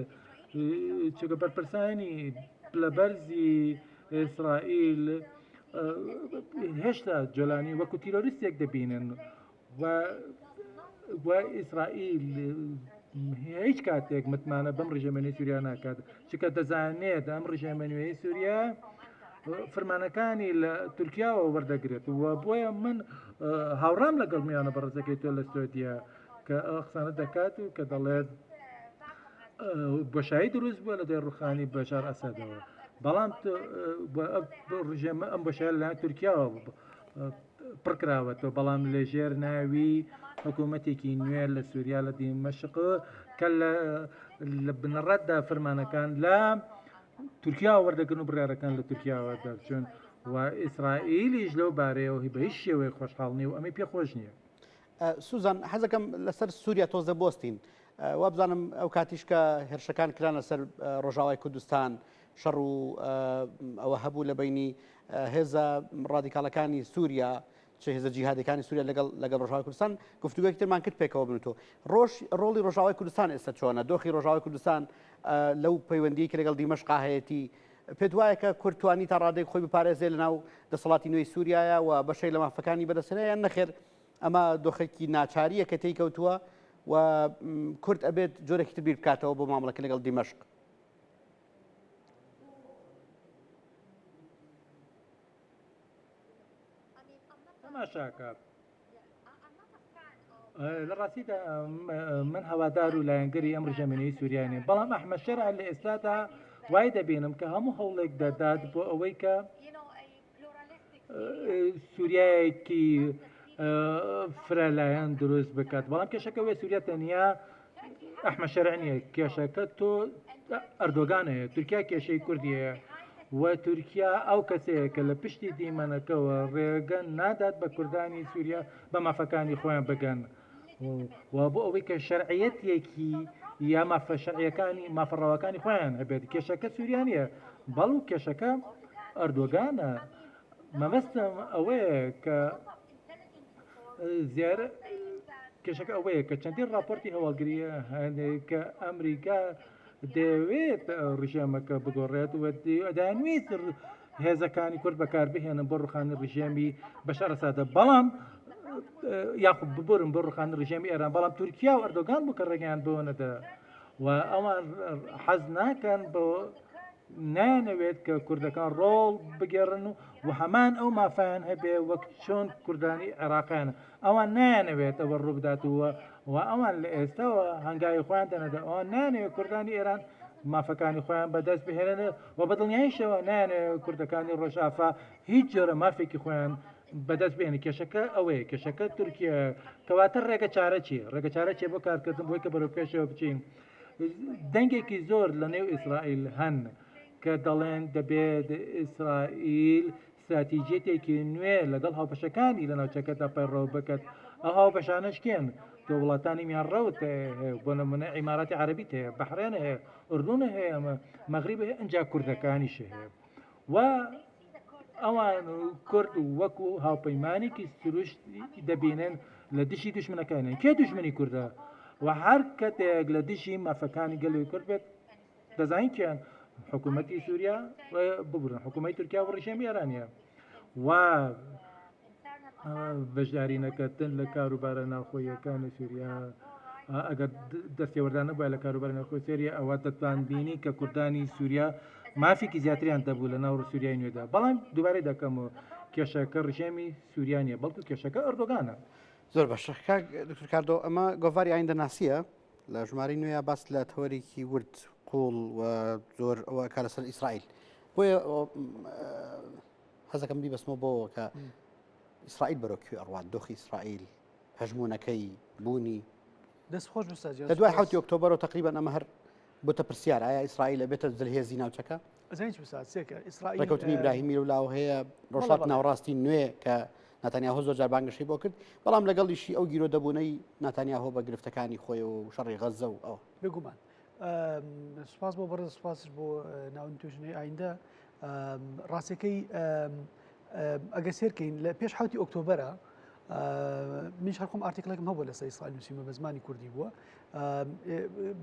چونکە بەرپرسانی پلەبەرزی ئیسرائیل هێشتا جۆلانی وەکو تیرۆریستێک دەبینن و و ئیسرائیل هیچ کاتێک متمانە بەم ڕژێمە نوێی سووریا ناکات چونکە دەزانێت ئەم ڕژێمە نوێی سووریا فرمانەکانی لە تورکیاوە وەردەگرێت و بۆیە من هاوڕام لەگەڵ میانە بەڕێزەکەی تۆ لە سوێدیە کە ئەو قسانە دەکات و کە دەڵێت بۆشایی دروست بووە لە دوای ڕوخانی بەشار ئەسەدەوە بەڵام ڕژێمە ئەم بۆشایە لەلایەن تورکیاوە پڕکراوەتەوە بەڵام لەژێر ناوی حکوومەتێکی نوێ لە سووریا لە دیمەشق کە لە بنەڕەتدا فرمانەکان لە تورکیا وەردەگرن و بڕیارەکان لە تورکیاوە دەرچوون و ئیسرائیلیش لەو بارەیەوە بە هیچ شێوەیەک خۆشحاڵ نییە و ئەمەی پێخۆش نییە. سوزان حەزەکەم لەسەر سووریا تۆزە بۆستین وابزانم ئەو کاتیش کە هێرشەکان کرانە سەر ڕۆژاوای کوردستان شەڕ و ئەوە هەبوو لە بینی هێزە ڕادیکاڵەکانی سووریا چ هێزە جیهادەکانی سووریا لەگەڵ لەگەڵ ڕۆژاوای کوردستان گفتوگۆیەکی ترمان کرد پێکەوە بن تۆ ڕۆژ ڕۆڵی ڕۆژاوای کوردستان ئێستا چۆنە دۆخی ڕۆژاوای کوردستان لەو پەیوەندی کە لەگەڵ دیمەشقا هەیەتی پێت وایە کە کورد توانی تا ڕادەیەک خۆی بپارێزێ لەناو دەسەڵاتی نوێی سووریایە و بەشێک لە مافەکانی بەدەستهێنا یان نەخێر ئەمە دۆخێکی ناچارییە کە تێی کەوتووە و کورد ئەبێت جۆرێکی تر بیر بکاتەوە بۆ مامەڵەکردن لەگەڵ دیمەشق؟ تەماشاکە لە ڕاستیدا من هەوادار و لایەنگری ئەم ڕژێمە نوێی سووریا نیم بەڵام ئەحمەد شەرع لە ئێستادا وای دەبینم کە هەموو هەوڵێک دەدات بۆ ئەوەی کە سووریایەکی فرەلایەن دروست بکات بەڵام کێشەکە وێ سووریا تەنیا ئەحمە شەرع نییە کێشەکە تۆ ئەردۆگان هەیە تورکیا کێشەی کوردی هەیە و تورکیا ئەو کەسەیە کە لە پشتی دیمەنەکەوە ڕێگە نادات بە کوردانی سووریا بە مافەکانی خۆیان بگەن و بۆ ئەوەی کە شەرعیەتێکی یا مافە شەرعیەکانی مافە ڕەواکانی خۆیان هەبێت کێشەکە سووریا نییە بەڵو کێشەکە ئەردۆگانە مەبەستم ئەوەیە کە زیارە کێشەکە ئەوەیە کە چەندین راپۆرتی هەواڵگری هەن کە ئەمریکا دەیەوێت ڕژێمەکە بگۆڕێت و دەیانویست هێزەکانی کورد بەکاربهێنن بۆ ڕوخانی ڕژێمی بەشار ئەسادە بەڵام یاخود ببورن بۆ ڕوخانی ڕژێمی ئێران بەڵام تورکیا و ئەردۆگان بوو کە ڕێگەیان بەوە نەدا و ئەوان حەز ناکەن بۆ نایانەوێت کە کوردەکان ڕۆڵ بگێڕن و هەمان ئەو مافیان هەبێ وەک چۆن کوردانی عێراقیان ئەوان نایانەوێت ئەوە ڕووبدات و و ئەوان لە ئێستاوە هەنگاوی خۆیان دەنەدە ئەوان نانەوێت کوردانی ئێران مافەکانی خۆیان بەدەست بهێنن و بە دڵنیاییشەوە نایانەوێت کوردەکانی ڕۆژئافا هیچ جۆرە مافێکی خۆیان بەدەست بێنن کێشەکە ئەوەیە کێشەکە تورکیە کەواتە ڕێگە چارە چیە ڕێگە چارە چیە بۆ کارکردن بۆی کە بەرەو پێشەوە بچین دەنگێکی زۆر لە نێو ئیسرائیل هەن کە دەڵێن دەبێت ئیسرائیل ستراتیجیەتێکی نوێ لەگەڵ هاوبەشەکانی لە ناوچەکەدا پەیڕەو بکات ئەو هاوبەشانەش کێن؟ تۆ وڵاتانی میانڕەوت هەیە بۆ نمونە ئیماراتی عەرەبیت هەیە بەحرێن هەیە ئوردون هەیە مەغریب هەیە ئینجا کوردەکانیش هەیە و ئەوان کورد وەکو هاوپەیمانێکی سروشت دەبینن لە دژی دژمنەکانیان کێ دژمنی کوردە و هەر کەتێک لە دژی مافەکانی گەلی کورد بێت دەزانین کێن حکوومەتی سووریا ببورن حکوومەتی تورکیا و ڕژێمی ئێرانیە و بەشداری نەکردن لە کاروبارە ناوخۆیەکانی سووریا ئەگەر دەستێوەردان نەبووە لە کاروبارە ناوخۆی سووریا ئەوە دەتوان بینی کە کوردانی سووریا مافێکی زیاتریان دەبوو لە ناو سووریای نوێدا بەڵام دووبارەی دەکەمەوە کێشەکە ڕژێمی سووریا نیە بەڵکو کێشەکە ئەردۆگانە. زۆر باشە کاک دکتۆر کاردۆ ئەمە گۆڤاری ئایندە ناسیە لە ژمارەی نوێیا باس لە تەوەرێکی ورد قوڵ و زۆر ئەوە کار لەسەر ئیسرائیل بۆیە حەزەکەم بیبەستمەوە بۆەوە کە ئیسرائیل بەرەو کوێ ئەڕوات دۆخی ئیسرائیل هەژمونەکەی بوونی دەست خۆش بوو ساجیان لە دوای حوتی ئۆکتۆبەرەوە تقریبان ئەمە هەر بۆتە پرسیار ئایا ئیسرائیل ئەبێتە زلهێزی ناوچەکە ئەزانی چ بسات سێکە ئیسرائیل ڕێکەوتنی ئیبراهیمی لەو لاوە هەیە ڕۆژهەڵات ناوەڕاستی نوێ کە. ناتانیاهۆ زۆر جار بانگەشەی بۆ کرد، بەڵام لەگەڵیشی ئەو گیرۆدەبوونەی ناتانیاهۆ بە گرفتەکانی خۆیەوە و شەڕی غەززە و ئەوە. بێگومان. سوپاس بۆ بەڕێز، سوپاسش بۆ ناوەندی توێژینەوەی ئایندە. ڕاستەکەی ئەگەر سێرکەین لە پێش حوتی ئۆکتۆبەرە منیش هەر خۆم article ێکم هەبوو لەسەر ئیسرائیل نووسیمە بە زمانی کوردی بووە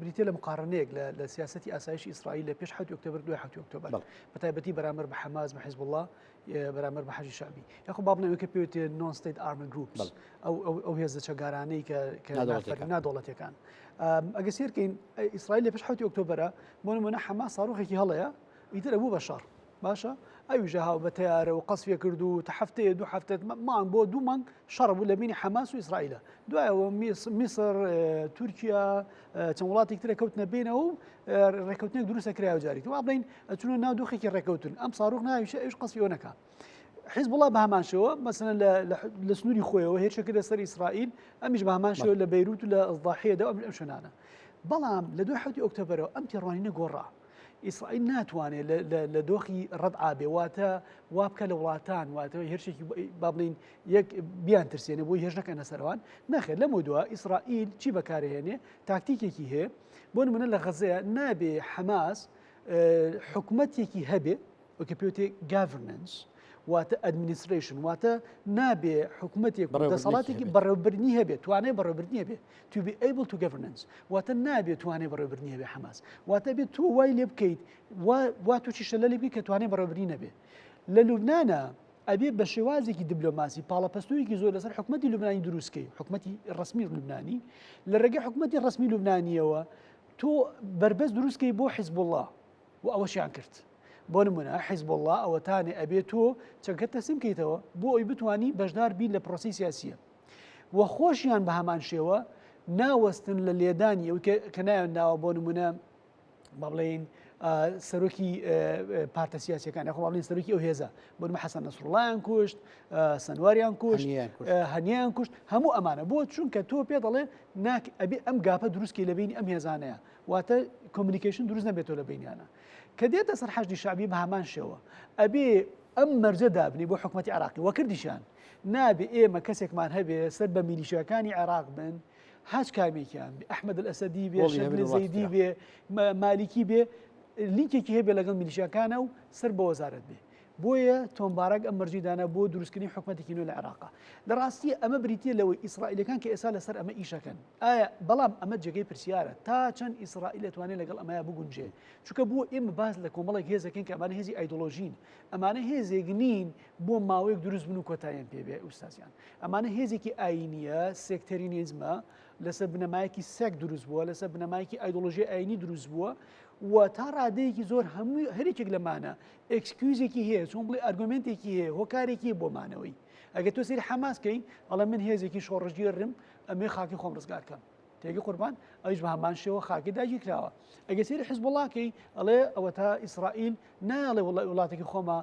بریتە لە مقارنەیەک لە سیاستی ئاسایشی ئیسرائیل لە پێش حوتی ئۆکتۆبەر دوای حوتی ئۆکتۆبەر بە تایبەتی بەرامبەر بە حەماس بە حیزبوڵڵا بەرامبەر بە حەشدی شەعبی یاخۆ با بڵێم کە پێوتێ non state armed groups ئەو ئەو هێزە چەکدارانەی کە نادەوڵەتەکان ئەگە سێرکەین ئیسرائیل لە پێش حوتی ئۆکتۆبەرە بۆ نمونە حەماس ساروخێکی هەڵەیە ئیتر ئەبوو بە شەڕ باشە ئەویشە هاو بە تەیارە و قەسفێ کرد و تا هەفتەیە دوو هەفتە مانگ بۆ دوو مانگ شەڕ بوو لە بینی حەماس و ئیسرائیلە دوایەوە میسر تورکیا چەند وڵاتێک ترە کەوتنە بینەوە و ڕێککەوتنێک دروستە کرایە جاری وا بڵین ئەچونە ناو دۆخێکی ڕێککەوتن ئەم ساروخ ناویشە ئەوش قەسفی نەکا حیزبوڵا بە هەمان شێوە مەسەلەن لە سنووری خۆیەوە هێرشە کردە سەر ئیسرائیل ئەمیش بە هەمان شێوە لە بەیروت و لە ئەزداحیەدا ئەم شوێنانە بەڵام لە دوای حوتی ئۆکتۆبەرەوە ئەم تێڕوانینە گۆڕا ئیسرائیل ناتوانێت لە دۆخی ڕەدعا بێ واتە وا بکە لە وڵاتان واتە هێرشێکی با بڵین یەک بیان ترسێنێ بۆی هێرش نەکەنە سەروان نەخێر لەمە دوا ئیسرائیل چی بەکارهێنێ تاکتیکێکی هەیە بۆ نمونە لە غەزەیە نابێ حەماس حکومەتێکی هەبێ وەکە پێوتێ governance واتە administration واتە نابێ حکوومەتێک دەسەڵاتێکی بەڕێوبرنی هەبێت توانای بەڕێوبردنی هەبێت to be able to governance واتە نابێت توانای بەڕێوبردنی هەبێ حەماس واتە بێت تۆ وای لێ بکەیت وا تووشی شەلەلی بکەیت کە توانای بەڕێوبردنی نەبێت لە لوبنانە ئەبێ بە شێوازێکی دیبلۆماسی پاڵەپەستۆیەکی زۆر لەسەر حکوومەتی لوبنانی دروستکەی حکوومەتی ڕسمی لوبنانی لە ڕێگەی حکوومەتی ڕسمی لوبنانیەوە تۆ بربەست دروستکەی بۆ حیزبوڵڵا و ئەوەشیان کرد. بۆ نمونە حیزبوڵڵا ئەوەتانێ ئەبێ تۆ چەکەکەت تەسلیم کەیتەوە بۆ ئەوی بتانی بەشدار بین لە پرۆسی سیاسیە و خۆشیان بە هەمان شێوە ناوەستن لە لێدانی ئەو کە نایان ناوە بۆ نمونە با بڵێین سەرۆکی پارتە سیاسەکان یاخۆ بڵێن سەرۆکی ئەو هێزە بۆ نمونە حەسەن نەسروڵڵایان کوشت سەنواریان کوشت هەنیان کوشت هەموو ئەمانە بۆ چونکە تۆ پێ دەڵێ ناک ئەبێ ئەم gap ە دروستکی لە بینی ئەم هێزانەیە واتە communication دروست نەبێتەوە لە بینیانە کە دێتە سەر حەشدی شەعبی بە هەمان شێوە ئەبێ ئەم مەرجە دابنی بۆ حکوومەتی عراقی وەکردیشان نابێ ئێمە کەسێکمان هەبێ سەر بە میلیشیاکانی عێراق بن هەچ کامێکیان بێ ئەحمەد ئەسەدی بێ زەیدی بێ مالیکی بێ لینکێکی هەبێ لەگەڵ میلیشیاکانە و سەر بە وەزارەت بێ بۆیە تۆم باراک ئەم مەرجی دانا بۆ دروستکردنی حکومەتێکی نوێ لە عێراقا. لە ڕاستی ئەمە بریتییە لەوەی ئیسرائیلەکان کە ئێستا لەسەر ئەمە ئیشەکەن. ئایا بەڵام ئەمە جێگەی پرسیارە تا چەند ئیسرائیل ئەتوانێت لەگەڵ ئەمەیا بگونجێ؟ چونکە بۆ ئێمە باس لە کۆمەڵێک هێزەکەین کە ئەمانە هێزی ئایدۆلۆژین، ئەمانە هێزێک نین بۆ ماوەیەک دروست بن و کۆتاییان پێ بێ ئوستازیان. ئەمانە هێزێکی ئایینیە، sectarianism ە، لەسەر بنەمایەکی sect دروست بووە، لەسەر بنەمایەکی ئایدۆلۆژی ئایینی دروست بووە و تا ڕادەیەکی زۆر هەموو هەرێکێک لەمانە excuse ێکی هەیە چۆن بڵێ argument ێکی هەیە هۆکارێکی بۆ مانەوەی ئەگەر تۆ سەیری حەماس کەی ئەڵێ من هێزێکی شۆڕشگێڕم ئەمێ خاکی خۆم ڕزگار کەم تێگە قوربان ئەویش بە هەمان شێوە خاکی داگیر کراوە ئەگەر سەیری حزبوڵاکەی ئەڵێ ئەوە تا ئیسرائیل نایەڵێ وڵاتێکی خۆمە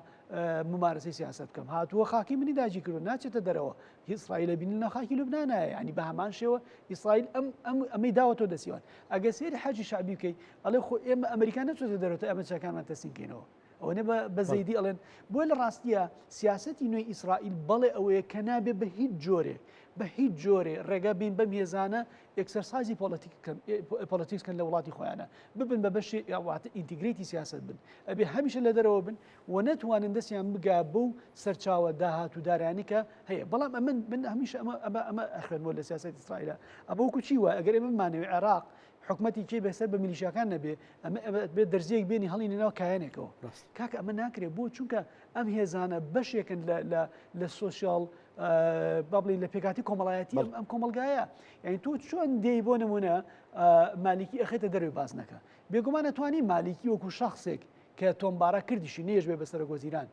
ممارەسەی سیاست بکەم هاتووە خاکی منی داگیر کردو ناچێتە دەرەوە ئیسرائیلە بینن لە خاکی لوبنانایە ینی بە هەمان شێوە ئیسرائیل ئەم ئەم ئەمەی داوەتەوە دەسیوان ئەگەر سەیری حەجی شعبی بکەی ئەڵێ خۆ ئێمە ئەمریکا نەچۆتە دەرەوە تا ئێمە چەکانمان تەسلیم کەینەوە ئەوە نە بە زەیدی ئەڵێن بۆ لە ڕاستیە سیاسەتی نوێی ئیسرائیل بەڵێ ئەوەیە کە نابێ بە هیچ جۆرێ بە هیچ جۆرێ ڕێگا بین بەم هێزانە exercise ی politics کەن لە وڵاتی خۆیانە ببن بە بەشی واتە integrate ی سیاست بن ئەبێ هەمیشە لە دەرەوە بن و نەتوانن دەستیان بگا بەو سەرچاوە داهات و دارانی کە هەیە بەڵام ئەمن من هەمیشە ئەمە ئەمە ئەمە ئەخوێنمەوە لە سیاسەتی ئیسرائیلە ئەمە وەکو چی وایە ئەگەر ئێمە بمانەوێ عێراق حکومەتی کێ بەسەر بە میلیشیاکان نەبێ ئەمە بێت دەرزیەک بێنی هەڵینە ناو کایەنێکەوە کاکە ئەمە ناکرێت بۆ چونکە ئەم هێزانە بەشێکن لە social با بڵێین لە پێکاتی کۆمەڵایەتی ئەم کۆمەلگایە یعنی تۆ چۆن دێی بۆ نمونە مالیکی ئەخێتە دەروی باز نەکە بێگومان ئەتوانی مالیکی وەکو شخصێک کە تۆم باراک کردیشی نەیەش بێ بە سەرۆک وەزیران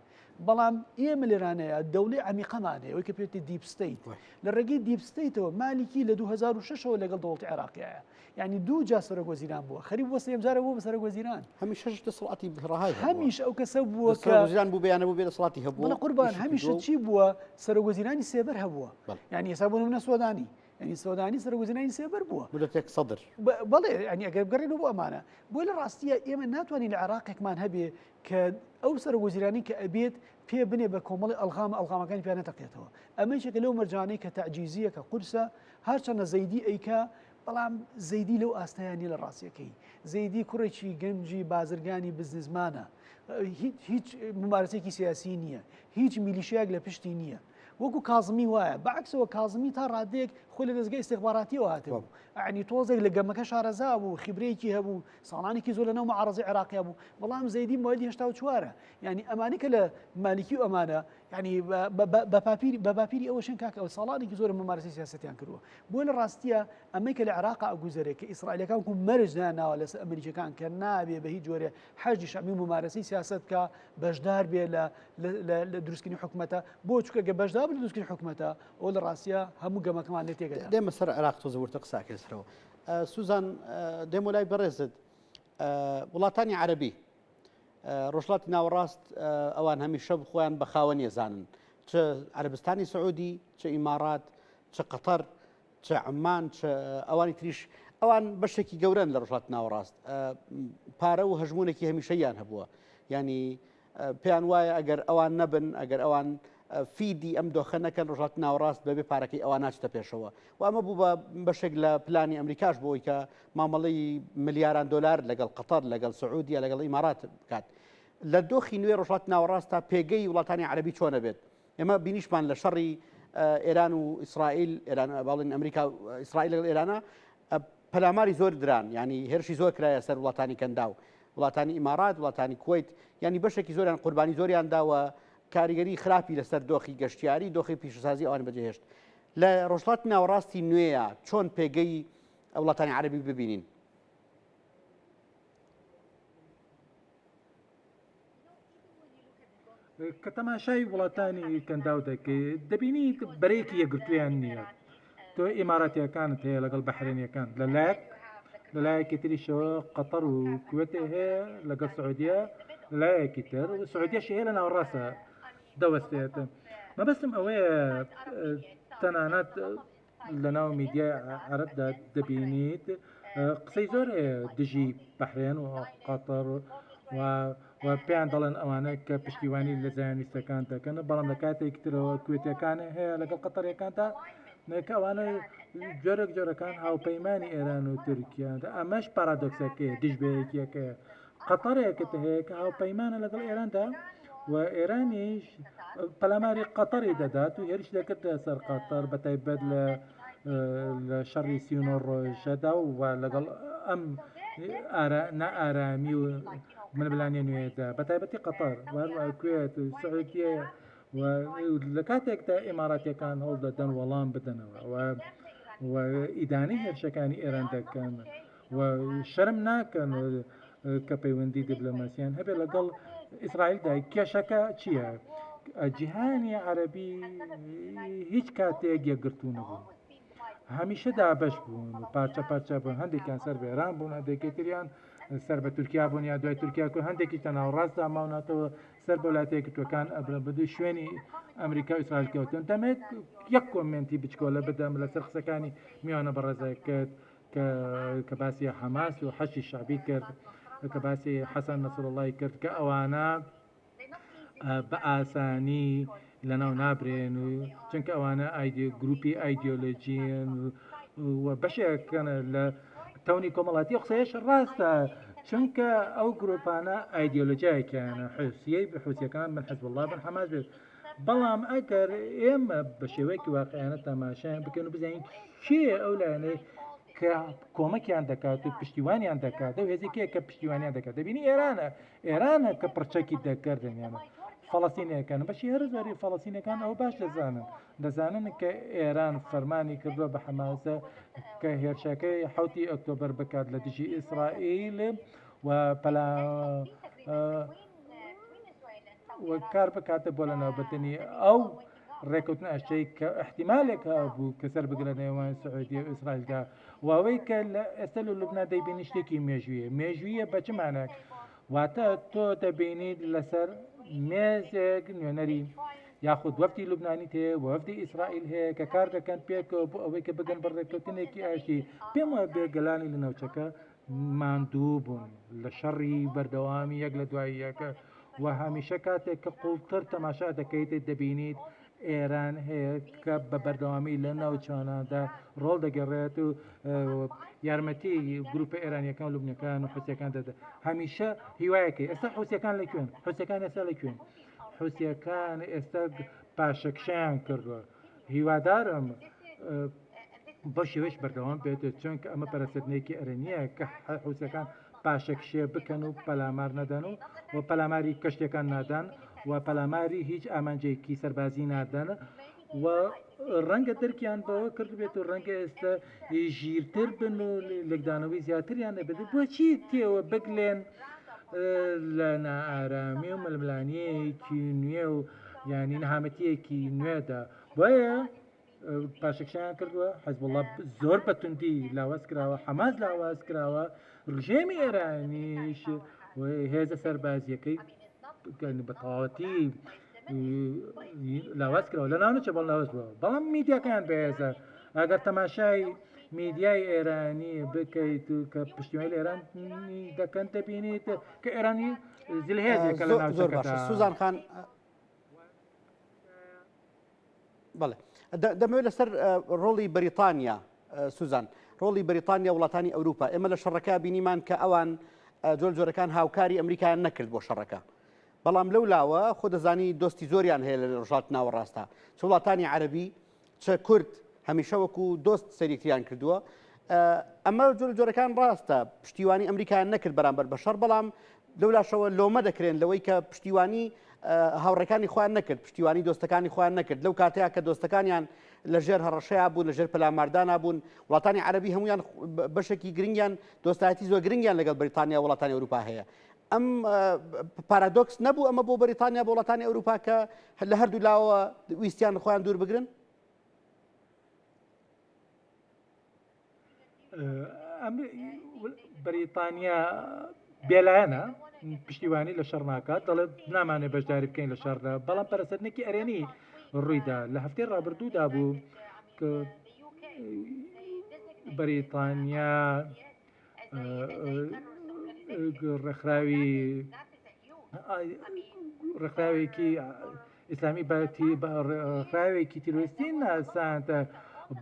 بەڵام ئێمە لێرانەیە دەوڵی عەمیقەمان هەیە ئەوەی کە پێوتێ deep state لە ڕێگەی deep state ەوە مالیکی لە 2006ەوە لەگەڵ دەوڵەتی عێراقیایە یعنی دوو جار سەرۆک وەزیران بووە خەریک بووە سێیەم جارە بووە بە سەرۆک وەزیران هەمیشەش دەسەڵاتی ڕەهای هەبووە. هەمیشە ئەو کەسە بووە کە سەرۆک وەزیران بوو بێ یان نەبوو بێ دەسەڵاتی هەبووە بەڵێ قوربان ئیشی هەمیشە کردووە و چی بووە سەرۆک وەزیرانی سێبەر هەبووە بەڵێ. یعنی ئێستا بۆ نمونە سۆدانی یعنی سۆدانی سەرۆک وەزیرانی سێبەر بووە. مدەتێک سەدر. بەڵێ یعنی ئەگەر بگەڕێنەوە بۆ ئەمانە بۆیە لە ڕاستیە ئێمە ناتوانین لە عێراقێکمان هەبێ کە ئەو سەرۆک وەزیرانی کە ئەبێت پێ بنێ بە کۆمەڵی ئەلغام ئەلغامەکانی پیا نەتەقێتەوە. ئەمە یەکێکە لەو مەرجانەی کە تەعجیزییە کە قورسە، هەرچەندە زەیدی ئەیکا، بەڵام زەیدی لەو ئاستەیا نیە لە ڕاستیەکەی. زەیدی کوڕێکی گەنجی بازرگانی بزنسمانە، هیچ ممارەسەیەکی سیاسی نییە، هیچ میلیشیایەک لە پشتی نییە. وەکو کازمی وایە، بەعکسەوە کازمی تا ڕادەیەک خۆی لە دەزگای ئیستیخباراتیەوە هاتبوو، یەعنی تۆزێک لە گەمەکە شارەزا بوو، خیبرەیەکی هەبوو، ساڵانێکی زۆر لەناو معارەزەی عێراقیا بوو، بەڵام زەیدی مۆلیدی 84ە، یعنی ئەمانی کە لە مالیکی و ئەمانە یعنی بە پاپیری بە باپیری ئەوەشن کاکە ئەو ساڵانێکی زۆر ممارەسەی سیاسەتیان کردووە. بۆ لە ڕاستیە ئەمەی کە لە عێراق ئەگوزەرێ کە ئیسرائیلەکان کو مەرج ناوە لەسەر ئەمریکەکان کە نابێ بە هیچ جۆرێ حەشدی شەعبی ممارەسەی سیاسەت بکا بەشدار بێ لە لە دروستکردنی حکومەتە بۆ چونکە گە بەشدار بێ لە دروستکردنی حکومەتە ئەو لە ڕاستیە هەموو گەمەکەمان لێ تێگەدا. دێمە سەر عێراق تۆزە ورتە قساکەی سەرەوە. سوزان دێمە لای بەڕێزت وڵاتانی عەرەبی ڕۆژهەڵاتی ناوەڕاست ئەوان هەمیشە خۆیان بە خاوەن ێزانن چ عەربستانی سعودی چ ئیمارات چ قەتەر چ عمان چ ئەوانی تریش ئەوان بەشێکی گەورەن لە ڕۆژهەڵاتی ناوەڕاست پارە و هەژمونێکی هەمیشەیان هەبووە ینی پێیان وایە ئەگەر ئەوان نەبن ئەگەر ئەوان فیدی ئەم دۆخە نەکەن ڕۆژهەڵاتی ناوەڕاست بەبێ پارەکەی ئەوان ناچتە پێشەوە و ئەمە بوو بە بەشێک لە پلانی ئەمریکاش بۆ ئەوەی کە مامەڵەی ملیاران دۆلار لەگەڵ قەتەر لەگەڵ سعودیە لەگەڵ ئیمارات بکات. لە دۆخی نوێ ڕۆژهەڵاتی ناوەڕاست تا پێگەی وڵاتانی عەرەبی چۆنە بێت؟ ئێمە بینیشمان لە شەڕی ئێران و ئیسرائیل ئێران باڵین ئەمریکا ئیسرائیل لەگەڵ ئێرانە پەلاماری زۆر دران ینی هێرشی زۆر کرایە سەر وڵاتانی کەنداو وڵاتانی ئیمارات وڵاتانی کویت ینی بەشێکی زۆریان قوربانی زۆریان داوە کاریگەری خراپی لەسەر دۆخی گەشتیاری دۆخی پیشەسازی ئەوان بەجێهێشت لە ڕۆژهەڵاتی ناوەڕاستی نوێیە چۆن پێگەی وڵاتانی عەرەبی ببینین؟ کە تەماشای وڵاتانی کەنداو دەکەیت دەبینیت بەرەیەکی یەکگرتوویان نییە تۆ ئیماراتیەکانت هەیە لەگەڵ بەحرێنیەکان لەلایەک لەلایەکی تریشەوە قەتەر و کوێت هەیە لەگەڵ سعودیە لەلایەکی تر و سعودیەش هەیە لە ناوەڕاستە دەوەستێت مەبەستم ئەوەیە تەنانەت لەناو میدیای عەرەبدا دەبینیت قسەی زۆر هەیە دژی بەحرێن و قەتەر و و پێیان دەڵێن ئەوانە کە پشتیوانی لە زایۆنیستەکان دەکەن بەڵام لە کاتێکی ترەوە کوێتەکان هەیە لەگەڵ قەتەریەکاندا کە ئەوانە جۆرێک جۆرەکان هاوپەیمانی ئێران و تورکیا ئەمەش پارادۆکسەکەیە دژ بەیەکیەکەیە قەتەرێکت هەیە کە هاوپەیمانە لەگەڵ ئێراندا و ئێرانیش پەلاماری قەتەری دەدات و هێرش دەکردە سەر قەتەر بە تایبەت لە لە شەڕی 39 ڕۆژەدا و لەگەڵ ئەم نائارامی و ململانێ نوێدا بە تایبەتی قەتەر و کوێت و سعودیە و لە کاتێکدا ئیماراتیەکان هەوڵ دەدەن وەڵام بدەنەوە و ئیدانەی هێرشەکانی ئێران دەکەن و شەرم ناکەن کە پەیوەندی دیبلۆماسیان هەبێت لەگەڵ ئیسرائیلدا. کێشەکە چییە؟ جیهانی عەرەبی هیچ کاتێک یەکگرتوو نەبوون، هەمیشە دابەش بوون و پارچە پارچە بوون، هەندێکیان سەر بە ئێران بوون، هەندێکی تریان سەر بە تورکیا بوون یا دوای تورکیا کو هەندێکی لە ناوەڕاستدا ماونەتەوە سەر بە وڵاتە یەکگرتووەکان ئەبرن بە دوو شوێنی ئەمریکا و ئیسرائیل کەوتن. دەمێت یەک کۆمێنتی بچکۆلە بدەم لەسەر قسەکانی میوانە بەڕێزەکەت کە کە باسی حەماس و حەشی شەعبی کرد کە باسی حەسەن نەسروڵڵای کرد کە ئەوانە بە ئاسانی لەناو نابرێن و چونکە ئەوانە ئایدی گروپی ئایدیۆلۆژین و بەشێکن لە تەونی کۆمەڵاتی قسەیەش ڕاستە چونکە ئەو گروپانە ئایدیۆلۆژیایەکیانە حوسیەی حوسیەکان بن حزب الله بن حەماس بێت بەڵام ئەگەر ئێمە بە شێوەیەکی واقعیانە تەماشایان بکەن و بزانین کێ ئەو لایەنەی کە کۆمەکیان دەکات و پشتیوانیان دەکات ئەو هێزی کێ کە پشتیوانیان دەکات دەبینی ئێرانە ئێرانە کە پڕچەکی دەکردن یانە فەڵەستینەکان بەشی هەر زۆری فەڵەستینەکان ئەو باش دەزانن دەزانن کە ئێران فەرمانی کردووە بە حەماسە کە هێرشەکەی حوتی ئۆکتۆبەر بکات لە دژی ئیسرائیل و پەلا و کار بکاتە بۆ لەناوبردنی ئەو ڕێکەوتن ئاشتەی کە احتیمالێک هەبوو کە سەر بگرە نێوان سعودیە و ئیسرائیلدا و ئەوەی کە لە ئێستا لە لوبنان دەیبینی شتێکی مێژوویە مێژوویە بە چ مانایەک واتە تۆ دەبینیت لەسەر مێزێک نوێنەری یاخود وەفدی لوبنانی هەیە وەفدی ئیسرائیل هەیە کە کار دەکەن پێکەوە بۆ ئەوەی کە بگەن بە ڕێککەوتنێکی ئاشتی پێم وایە بێ گەلانی لە ناوچەکە ماندوو بوون لە شەڕی بەردەوامی یەک لە دوای یەکە. و هەمیشە کاتێک کە قوڵتر تەماشا دەکەیت دەبینیت ئێران هەیە کە بە بەردەوامی لە ناوچانەدا ڕۆڵ دەگەڕێت و یارمەتی گروپە ئێرانیەکان و لوبنەکان و حوسیەکان دەدە هەمیشە هیوایەکەی ئێستا حوسیەکان لە کوێن؟ حوسیەکان ئێستا لە کوێن؟ حوسیەکان ئێستا پاشەکشەیان کردووە هیوادارم بەو شێوەیەش بەردەوام بێت، چونکە ئەمە پەرەسەندنێکی ئەرێنییە کە حوسییەکان پاشەکشێ بکەن و پەلامار نەدەن و و پەلاماری کەشتیەکان نادەن و پەلاماری هیچ ئامانجێکی سەربازی نادەن و ڕەنگە درکیان بەوە کردبێت و ڕەنگە ئێستا ژیرتر بن و لێکدانەوەی زیاتریان نەبێت بۆچی تێوە بگلێن لە نائارامی و ململانیەکی نوێ و یانی نەهامەتیەکی نوێدا بۆیە پاشەکشەیان کردووە حزبوڵڵا زۆر بە توندی لاواز کراوە حەماس لاواز کراوە ڕژێمی ئێرانیش هێزە سەربازیەکەی بە تەواوەتی لاواز کراوە لە ناونچە بەڵ لاواز بووە بەڵام میدیاکان بەهێزە ئەگەر تەماشای میدیای ئێرانی بکەیت و کە پشتیوانی لە ئێران دەکەن دەبینیت کە ئێرانی زلهێزێکە لە زۆر باشە سوزان خان بەڵێ دەمەوێت لەسەر ڕۆڵی بەریتانیا سوزان ڕۆڵی بەریتانیا وڵاتانی ئەوروپا ئێمە لە شەڕەکە بینیمان کە ئەوان جۆر جۆرەکان هاوکاری ئەمریکایان نەکرد بۆ شەڕەکە بەڵام لەو لاوە خۆ دەزانی دۆستی زۆریان هەیە لە ڕژات ناوەڕاستە چ وڵاتانی عەربی چ کورد هەمیشە وەکو دۆست سەریکتریان کردووە ئەمە جۆر جۆرەکان ڕاستە پشتیوانی ئەمریکایان نەکرد بەرامبەر بە شەڕ بەڵام لەولاشەوە لۆمە دەکرێن لەوەی کە پشتیوانی هاوڕێکانی خۆیان نەکرد پشتیوانی دۆستەکانی خۆیان نەکرد لەو کاتەیە کە دۆستەکانیان لەژێر هەڕەشەیە بوون لەژێر پەلاماردانا بوون وڵاتانی عەربی هەمویان بەشێکی گرنگیان دۆستایەتی زۆر گرنگیان لەگەڵ بریتانیا وڵاتانی ئەوروپا هەیە ئەم پارادۆکس نەبوو ئەمە بۆ بەریتانیا بۆ وڵاتانی ئەوروپا کە لە هەردوو لاوە ویستیان خۆیان دوور بگرن؟ بەریتانیا بێلایەنە پشتیوانی لە شەڕ ناکات دەڵێت نامانێ بەشداری بکەین لە شەڕدا بەڵام پەرەسەندنێکی ئەرێنی ڕوویدا لە هەفتەی ڕابردوودا بوو کە بەریتانیا ڕێکخراوی ڕێکخراوێکی ئیسلامی بەتی ڕێکخراوێکی تیرۆریستی ناساند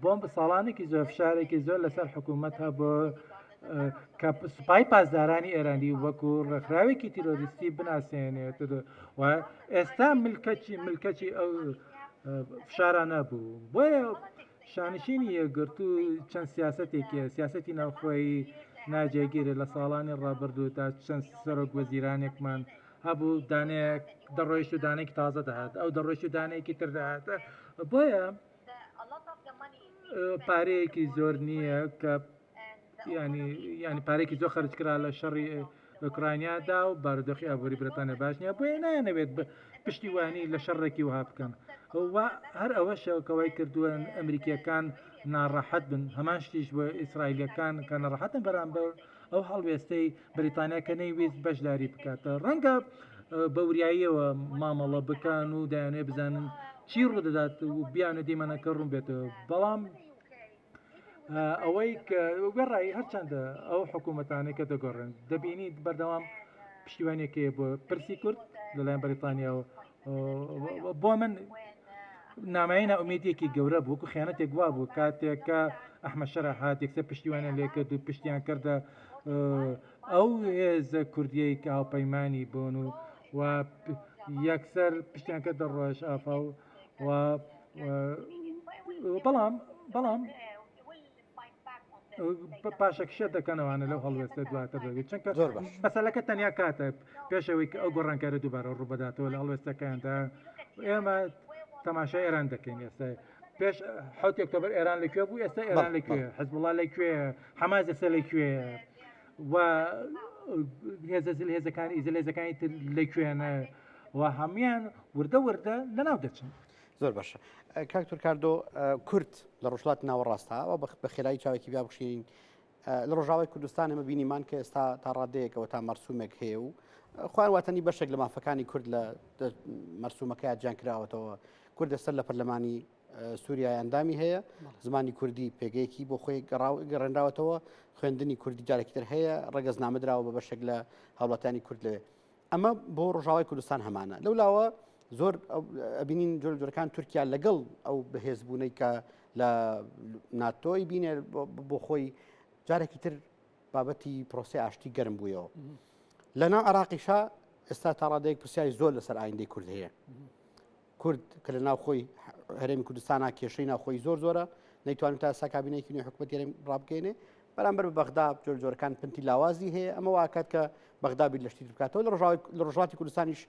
بۆم ساڵانێکی زۆر فشارێکی زۆر لەسەر حکوومەت هەبوو کە سوپای پاسدارانی ئێرانی وەکو ڕێکخراوێکی تیرۆریستی بناسێنێت و ئێستا ملکەچی ملکەچی ئەو فشارانە بوو بۆیە شانشینی یەکگرتوو چەند سیاسەتێکی هەیە، سیاسەتی ناوخۆیی ناجێگیرە، لە ساڵانی ڕابردوودا چەند سەرۆک وەزیرانێکمان هەبوو دانەیەک دەڕۆیشت و دانەیەکی تازە دەهات، ئەو دەڕۆیشت و دانەیەکی تر دەهات، بۆیە پارەیەکی زۆر نییە کە ینی ینی پارێکی زۆر خەرج کرا لە شەڕی ئۆکرانیادا و بارودۆخی ئابووری بریتانیا باش نییە بۆیە نایانەوێت پشتیوانی لە شەڕێکی وەها بکەن و هەر ئەوەشە کە وای کردووە ئەمریکیەکان ناڕەحەت بن هەمان شتیش بۆ ئیسرائیلەکان کە ناڕەحەتن بەرامبەر ئەو هەڵوێستەی بریتانیا کە نەیویست بەشداری بکات ڕەنگە بە وریاییەوە مامەڵە بکەن و دەیانەوێت بزانن چی ڕوودەدات و بیانە دیمەنەکە ڕوون بێتەوە بەڵام ئەوەی کە وێڕای هەرچەندە ئەو حکوومەتانەی کە دەگۆڕێن دەبینیت بەردەوام پشتیوانێکی بۆ پرسی کورد لەلایەن بەریتانیاوە بۆ من نامای نائومێدیەکی گەورە بوو وەکو خیانەتێک وا بوو کاتێک کە ئەحمە شەرع هات یەکسەر پشتیوانیان لێکرد و پشتیان کردە ئەو هێزە کوردیەی کە هاوپەیمانی بوون و و یەکسەر پشتیان کردە ڕۆژئاڤا و و بەڵام بەڵام پاشەکشە دەکەنەوانە لەو هەڵوێستە دواتر دەبێت چونکە زۆر باش مەسەلەکە تەنیا کاتە پێشەوەی کە ئەو گۆڕانکارە دووبارە ڕووبداتەوە لە هەڵوێستەکاندا ئێمە تەماشای ئێران دەکەین ئێستا پێش حوتی ئۆکتۆبەر ئێران لەکوێ بوو ئێستا ئێران لەکوێ حزبوڵا لەکوێ حەماس ئێستا لەکوێ و هێزە زل هێزەکانی زلێزەکانی تر لەکوێنە و هەموان وردە وردە لەناو دەچن. زۆر باشە کاک تورکاردۆ کورد لە ڕۆژهەڵات ناوەڕاستە و بە خێرایی چاوێکی بیا بخشێنین لە ڕۆژاوای کوردستان ئێمە بینیمان کە ئێستا تا ڕادەیەکەوە تا مەرسومێک هەیە و خۆیان واتەنی بەشێک لە مافەکانی کورد لە مەرسومەکەی جیان کراوەتەوە کورد سەر لە پەرلەمانی سووریای ئەندامی هەیە زمانی کوردی پێگەیەکی بۆ خۆی گەڕێنراوەتەوە خوێندنی کوردی جارێکی تر هەیە ڕەگەزنامە دراوە بە بەشێک لە هاوڵاتیانی کورد لەوێ. ئەمە بۆ ڕۆژاوای کوردستان هەمانە لەو لاوە زۆر ئەبینین جۆر جۆرەکان تورکیا لەگەڵ ئەو بەهێزبوونەی کە لە ناتۆی بینێ بۆ خۆی جارێکی تر بابەتی پرۆسی ئاشتی گەرم بوویەوە لە ناو عراقیشا ئێستا تا ڕادەیەک پرسیاری زۆر لەسەر ئایندەی کورد هەیە کورد کە لە ناوخۆی هەرێمی کوردستانە کێشەی ناوخۆی زۆر زۆرە نەیتوانێت تا ئێستا کابینێکی نوێی حکوومەتی هەرێم ڕابگەینێ بەرامبەر بە بەغدا جۆر جۆرەکان پنتی لاوازی هەیە ئەمە واکات کە بەغدا بیر لە شتی بکاتەوە لە ڕۆژاوای لە ڕۆژهەڵاتی کوردستانیش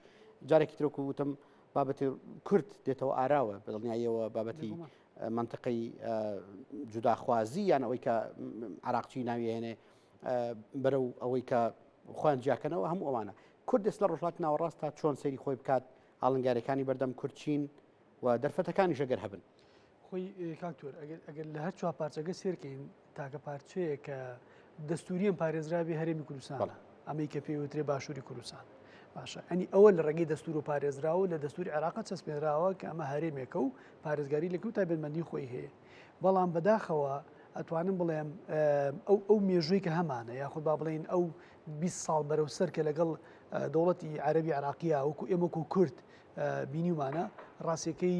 جارێکی ترەکو وتم بابەتی کورد دێتەوە ئاراوە بە دڵنیاییەوە بابەتی منطقەی جوداخوازی یان ئەوەی کە عراقچی ناویێنێ بەرەو ئەوەی کە خۆیان جیاکەنەوە هەموو ئەوانە کورد ئێستا لە ڕۆژهەڵاتی ناوەڕاست تا چۆن سەیری خۆی بکات ئاڵنگاریەکانی بەردەم کورد چین و دەرفەتەکانیش ئەگەر هەبن. خۆی کاک تۆر ئەگەر ئەگەر لە هەر چوار پارچەکە سێرکەین تاکە پارچەیە کە دەستوریان پارێزرابی هەرێمی کوردستان ئەمەی کە پێی وترێ باشووری کوردستان باشە ئەنی ئەوە لە ڕێگەی دەستور و پارێزراوە لە دەستوری عێراقە چەسپێنراوە کە ئەمە هەرێمێکە و پارێزگاری لەکە و تایبەتمەندی خۆی هەیە بەڵام بەداخەوە ئەتوانم بڵێم ئەو ئەو مێژووی کە هەمانە یاخود با بڵێین ئەو 20 ساڵ بەرەو سەر کە لەگەڵ دەوڵەتی عەرەبی عراقیە وەکو ئێمە وەکو کورد بینیومانە ڕاستەکەی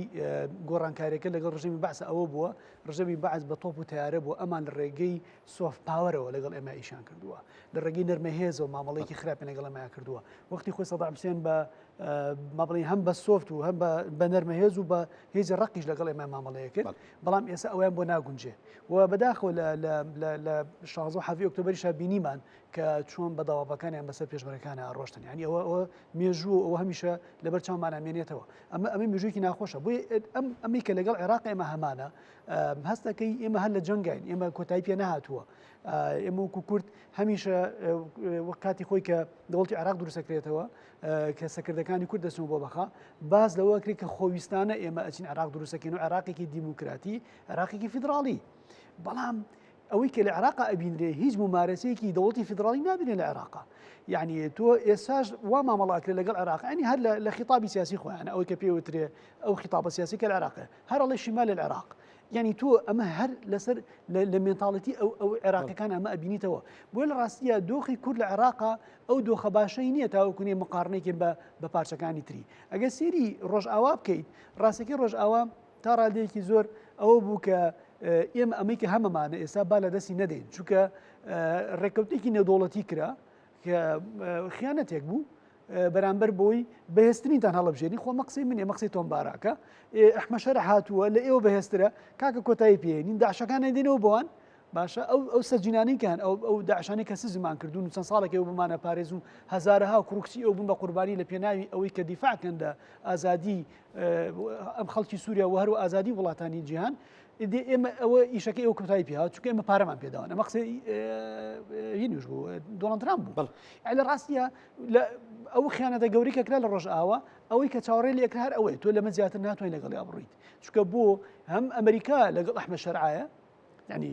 گۆڕانکاریەکە لەگەڵ ڕژێمی بەعس ئەوە بووە ڕژێمی بەعس بە تۆپ و تیارە بوو ئەمان لە ڕێگەی soft power ەوە لەگەڵ ئێمە ئیشان کردووە لە ڕێگەی نەرمە هێزەوە مامەڵێکی خراپی لەگەڵ ئێمە کردووە وەختی خۆی سەدام حوسێن بە ما بڵێین هەم بە soft و هەم بە نەرمە هێز و بە هێزی ڕقیش لەگەڵ ئێمە مامەڵەیە کرد بەڵام ئێستا ئەویان بۆ ناگونجێ و بەداخەوە لە 16 حەڤی ئۆکتۆبەریشا بینیمان کە چۆن بە دەوابەکانیان بەسەر پێشمەرەکانە ڕۆشتن یعنی ئەوە ئەوە مێژوو ئەوە هەمیشە لەبەر چاومان ئەمێنێتەوە ئەمە ئەمە مێژوویەکی ناخۆشە بۆیە ئەم ئەمەی کە لەگەڵ عێراق ئێمە هەمانە هەستەکەی ئێمە هەر لە جەنگین ئێمە کۆتایی پێ نەهاتووە ئێمە وەکو کورد هەمیشە وەک کاتی خۆی کە دەوڵەتی عێراق دروستەکرێتەوە کە سەکردەکانی کورد دەچن بۆ بەخا باز لەوە کرێت کە خۆویستانە ئێمە ئەچین عێراق دروستەکەین و عێراقێکی دیموکراتی عێراقێکی فیدراڵی بەڵام ئەوەی کە لە عێراقا ئەبینرێ هیچ ممارەسەیەکی دەوڵەتی فیدراڵی نابینێ لە عێراقا یعنی تۆ ئێساش وا مامەڵە ئەکرێت لەگەڵ عێراق ینی هەر لە خیتابی سیاسی خۆیان ئەوەی کە پێوترێ ئەو خیتابە سیاسی کە لە عێراق هەر ئەڵێ شمال العراق یعنی تۆ ئەمە هەر لەسەر لە mentality ئەو ئەو عێراقەکان ئەمە ئەبینیتەوە بۆ لە ڕاستیە دۆخی کورد لە عێراقا ئەو دۆخە باشەی نییە تاوەکو نێ مقارنێکی بە بە پارچەکانی تری ئەگەر سێری ڕۆژئاوا بکەیت ڕاستەکەی ڕۆژئاوا تا ڕادەیەکی زۆر ئەوە بوو کە ئێمە ئەمەی کە هەمەمانە ئێستا با لە دەستی نەدەین چونکە ڕێککەوتێکی نێودەوڵەتی کرا کە خیانەتێک بوو بەرامبەر بۆی بەهێزترینتان هەڵبژێنی خۆ مەقسی من مەقسی تۆم باراکە ئەحمە شەرع هاتووە لە ئێوە بەهێزترە کاکە کۆتایی پێێنین داعشەکان نەدێنەوە بۆوان باشە ئەو ئەو سەرجینانەی کە هەن ئەو ئەو داعشانەی کە سزمان کردوون و چەند ساڵێک ئێوە بمانە پارێز و هەزارەها کوڕکچی ئەو بوون بە قوربانی لە پێناوی ئەوەی کە دیفاع کەن لە ئازادی ئەم خەڵکی سووریا و هەروە ئازادی وڵاتانی جیهان ئیدی ئێمە ئەوە ئیشەکەی ئەو کۆتایی پێ هات چونکە ئێمە پارەمان پێداوان ئەمە قسەی هینیش بوو دۆناڵد ترامپ بوو بەڵێ لە ڕاستیە لە ئەو خیانەتە گەورەی کە کرا لە ڕۆژئاوا ئەوەی کە چاوەڕێ لێ کرا هەر ئەوەیە تۆ لەمە زیاتر ناتوانین لەگەڵیا بڕۆیت چونکە بۆ هەم ئەمریکا لەگەڵ ئەحمەد شەرعایە یعنی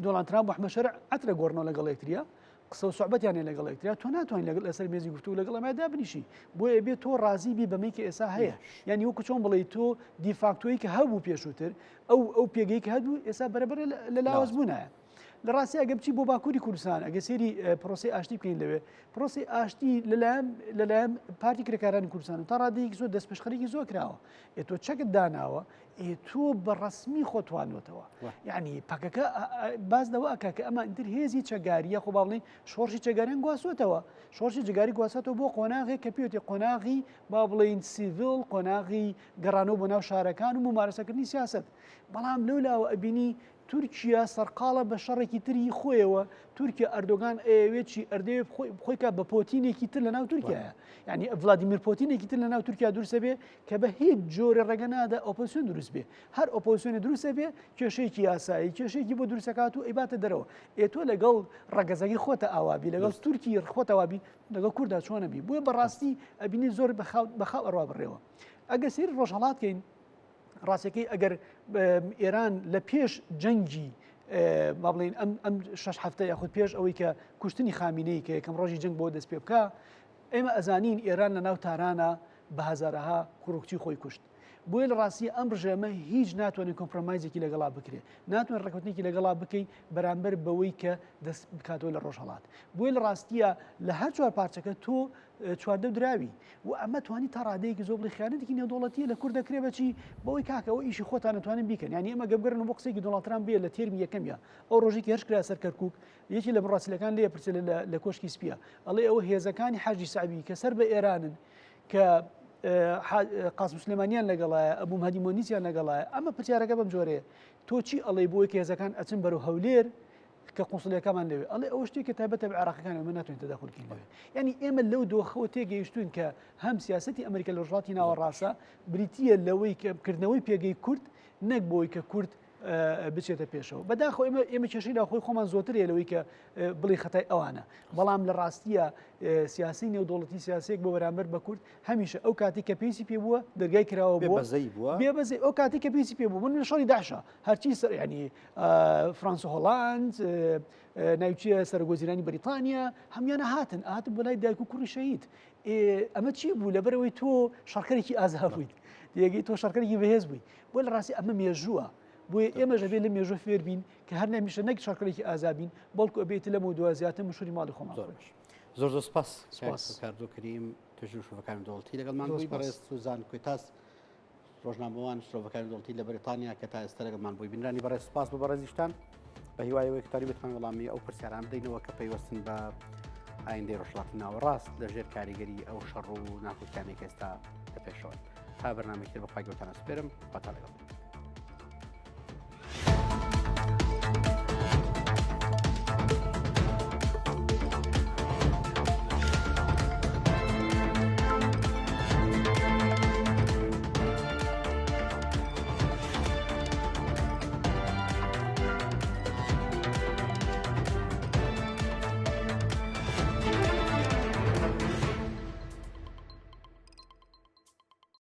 دۆناڵد ترامپ و ئەحمەد شەرع عەترە گۆڕنەوە لەگەڵ یەکتریا قسە و سوعبەتیان هەیە لەگەڵ یەکتریا تۆ ناتوانین لەگەڵ لەسەر مێزی گفتوگۆ لەگەڵ ئەمە دابنیشی بۆیە بێ تۆ ڕازی بی بەمەی کە ئێستا هەیە یعنی وەکو چۆن بڵێ تۆ دیفاکتۆی کە هەبوو پێشووتر ئەو ئەو پێگەی کە هەبوو ئێستا بەرەبەرە لە لاواز بوونایە لە ڕاستی ئەگە بچی بۆ باکووری کوردستان ئەگە سێری پرۆسی ئاشتی بکەین لەوێ پرۆسی ئاشتی لەلایەن لەلایەن پارتی کرێکارانی کوردستان و تا ڕادەیەکی زۆر دەستپێشخەرێکی زۆر کراوە ئێ تۆ چەکت داناوە ئێ تۆ بە ڕەسمی خۆ توانوەتەوە یعنی پەکەکە باز لەوە ئەکا کە ئەمە ئیتر هێزی چەگاریە خۆ با بڵێین شۆڕشی چەگاریان گواستوەتەوە شۆڕشی جگاری گواستەوە بۆ قۆناغێک کە پێوتێ قۆناغی با بڵێین سیڤیل قۆناغی گەڕانەوە بۆ ناو شارەکان و ممارەسەکردنی سیاست بەڵام لەو لاوە ئەبینی تورکیا سەرقاڵە بە شەڕێکی تری خۆیەوە، تورکیا ئەردۆگان ئەیەوێت چی؟ ئەردەوێت خۆی خۆی کا بە پۆتینێکی تر لەناو تورکیایە. یعنی ڤلادیمیر پۆتینێکی تر لەناو تورکیا دروستە بێ کە بە هیچ جۆرە ڕێگە نادا ئۆپۆزیسیۆن دروست بێ. هەر ئۆپۆزیسیۆنی دروستە بێ کێشەیەکی یاسایی کێشەیەکی بۆ دروستەکات و ئەیباتە دەرەوە. ئێ تۆ لەگەڵ ڕەگەزەکەی خۆتە ئاوابی لەگەڵ تورکی خۆتەوابی لەگەڵ کوردا چۆنە بی. بۆیە بەڕاستی ئەبینی زۆر بەخاو ئەڕوا بڕێوە. ئەگەر سەیری ڕۆژهەڵات کەین ڕاستەکەی ئەگەر ئێران لە پێش جەنگی با بڵین ئەم ئەم شش هەفتە یاخود پێش ئەوەی کە کوشتنی خامینەی کە یەکەم ڕۆژی جەنگ بۆ دەست پێ بکە ئێمە ئەزانین ئێران لە ناو تارانە بە هەزارەها کوڕکچی خۆی کوشت. بۆیە لە ڕاستی ئەم ڕژێمە هیچ ناتوانێت compromise ێکی لەگەڵا بکرێت، ناتوانێت ڕێککەوتنێکی لەگەڵا بکەی بەرامبەر بەوەی کە دەست بکاتەوە لە ڕۆژهەڵات. بۆیە لە ڕاستیە لە هەر چوار پارچەکە تۆ چواردە دراوی و ئەمە توانی تا ڕادەیەکی زۆر بڵێ خیانەتێکی نێودەوڵەتیە لە کورد دەکرێ بەچی بەوەی کاکە ئەوە ئیشی خۆتان ئەتوانن بیکەن. یعنی ئەمە گەبگەرن بۆ قسەیەکی دۆناڵد ترامپ بێ لە تێرمی یەکەمیا ئەو ڕۆژێکی هێرش کرا سەر کەرکوک یەکی لە مڕاسیلەکان لێ پرسێ لە کۆشکی سپیە ئەڵێ ئەوە هێزەکانی حەشدی شەعبی کە سەر بە ئێرانن کە قاسم سلێمانیان لەگەڵایە ئەبوو مهدی مۆنیسیان لەگەڵایە ئەمە پرسیارەکە بەم جۆرەیە تۆ چی ئەڵێ بۆی کە هێزەکان ئەچن بەرەو هەولێر کە قونسڵیەکەمان لەوێ ئەڵێ ئەوە شتێکە تایبەتە بە عێراقەکان ئێمە ناتوانین تەداخول بکەین لەوێ یعنی ئێمە لەو دۆخەوە تێگەیشتوین کە هەم سیاسەتی ئەمریکا لە ڕۆژهەڵاتی ناوەڕاستە بریتییە لەوەی کە کردنەوەی پێگەی کورد نەک بۆی کە کورد بچێتە پێشەوە بەداخۆ ئێمە ئێمە کێشەی ناوخۆی خۆمان زۆترەیە لەوەی کە بڵی خەتای ئەوانە بەڵام لە ڕاستیە سیاسی نێودەوڵەتی سیاسێک بۆ بەرامبەر بە کورد هەمیشە ئەو کاتی کە پێویستی پێ بووە دەرگای کراوە بووە بەزەی بووە بێ بەزەی ئەو کاتی کە پێویستی پێ بوو من لە شەڕی داعشە هەرچی سەر ینی فرانسۆ هۆلاند ناوچیە سەرۆک وەزیرانی بەریتانیا هەمویانە هاتن هاتن بۆ لای دایک و کوڕی شەهید ئەمە چی بوو لەبەرەوەی تۆ شەڕکەرێکی ئازا بوویت دیگەی تۆ شەڕکەرێکی بەهێز بووی بۆ لە ڕاستی ئەمە مێژووە بۆیە ئێمەش ئەبێ لە مێژوو فێر بین کە هەر نەمیشە نەک شەڕکەرێکی ئازا بین بەڵکو ئەبێت لەمە دوا زیاتر مشوری ماڵی خۆمان زۆر زۆر سپاس سپاس کاردۆ کریم توێژ و شرۆڤەکاری دەوڵەتی لەگەڵمان بووی بەڕێز سوزان کوێتاس ڕۆژنامەوان شرۆڤەکاری دەوڵەتی لە بەریتانیا کە تا ئێستا لەگەڵمان بووی بینرانی بەڕێز سپاس بۆ بەڕێزیشتان بە هیوای ئەوەی کە توانی بتوانین وەڵامی ئەو پرسیاران بدەینەوە کە پەیوەستن بە ئایندەی ڕۆژهەڵاتی ناوەڕاست لە ژێر کاریگەری ئەو شەڕ و ناکۆکیانەی کە ئێستا لە پێشەوەن تا بەرنامەی تر بەخوای گەورەتان ئەسپێرم خواتان لەگەڵ بێت.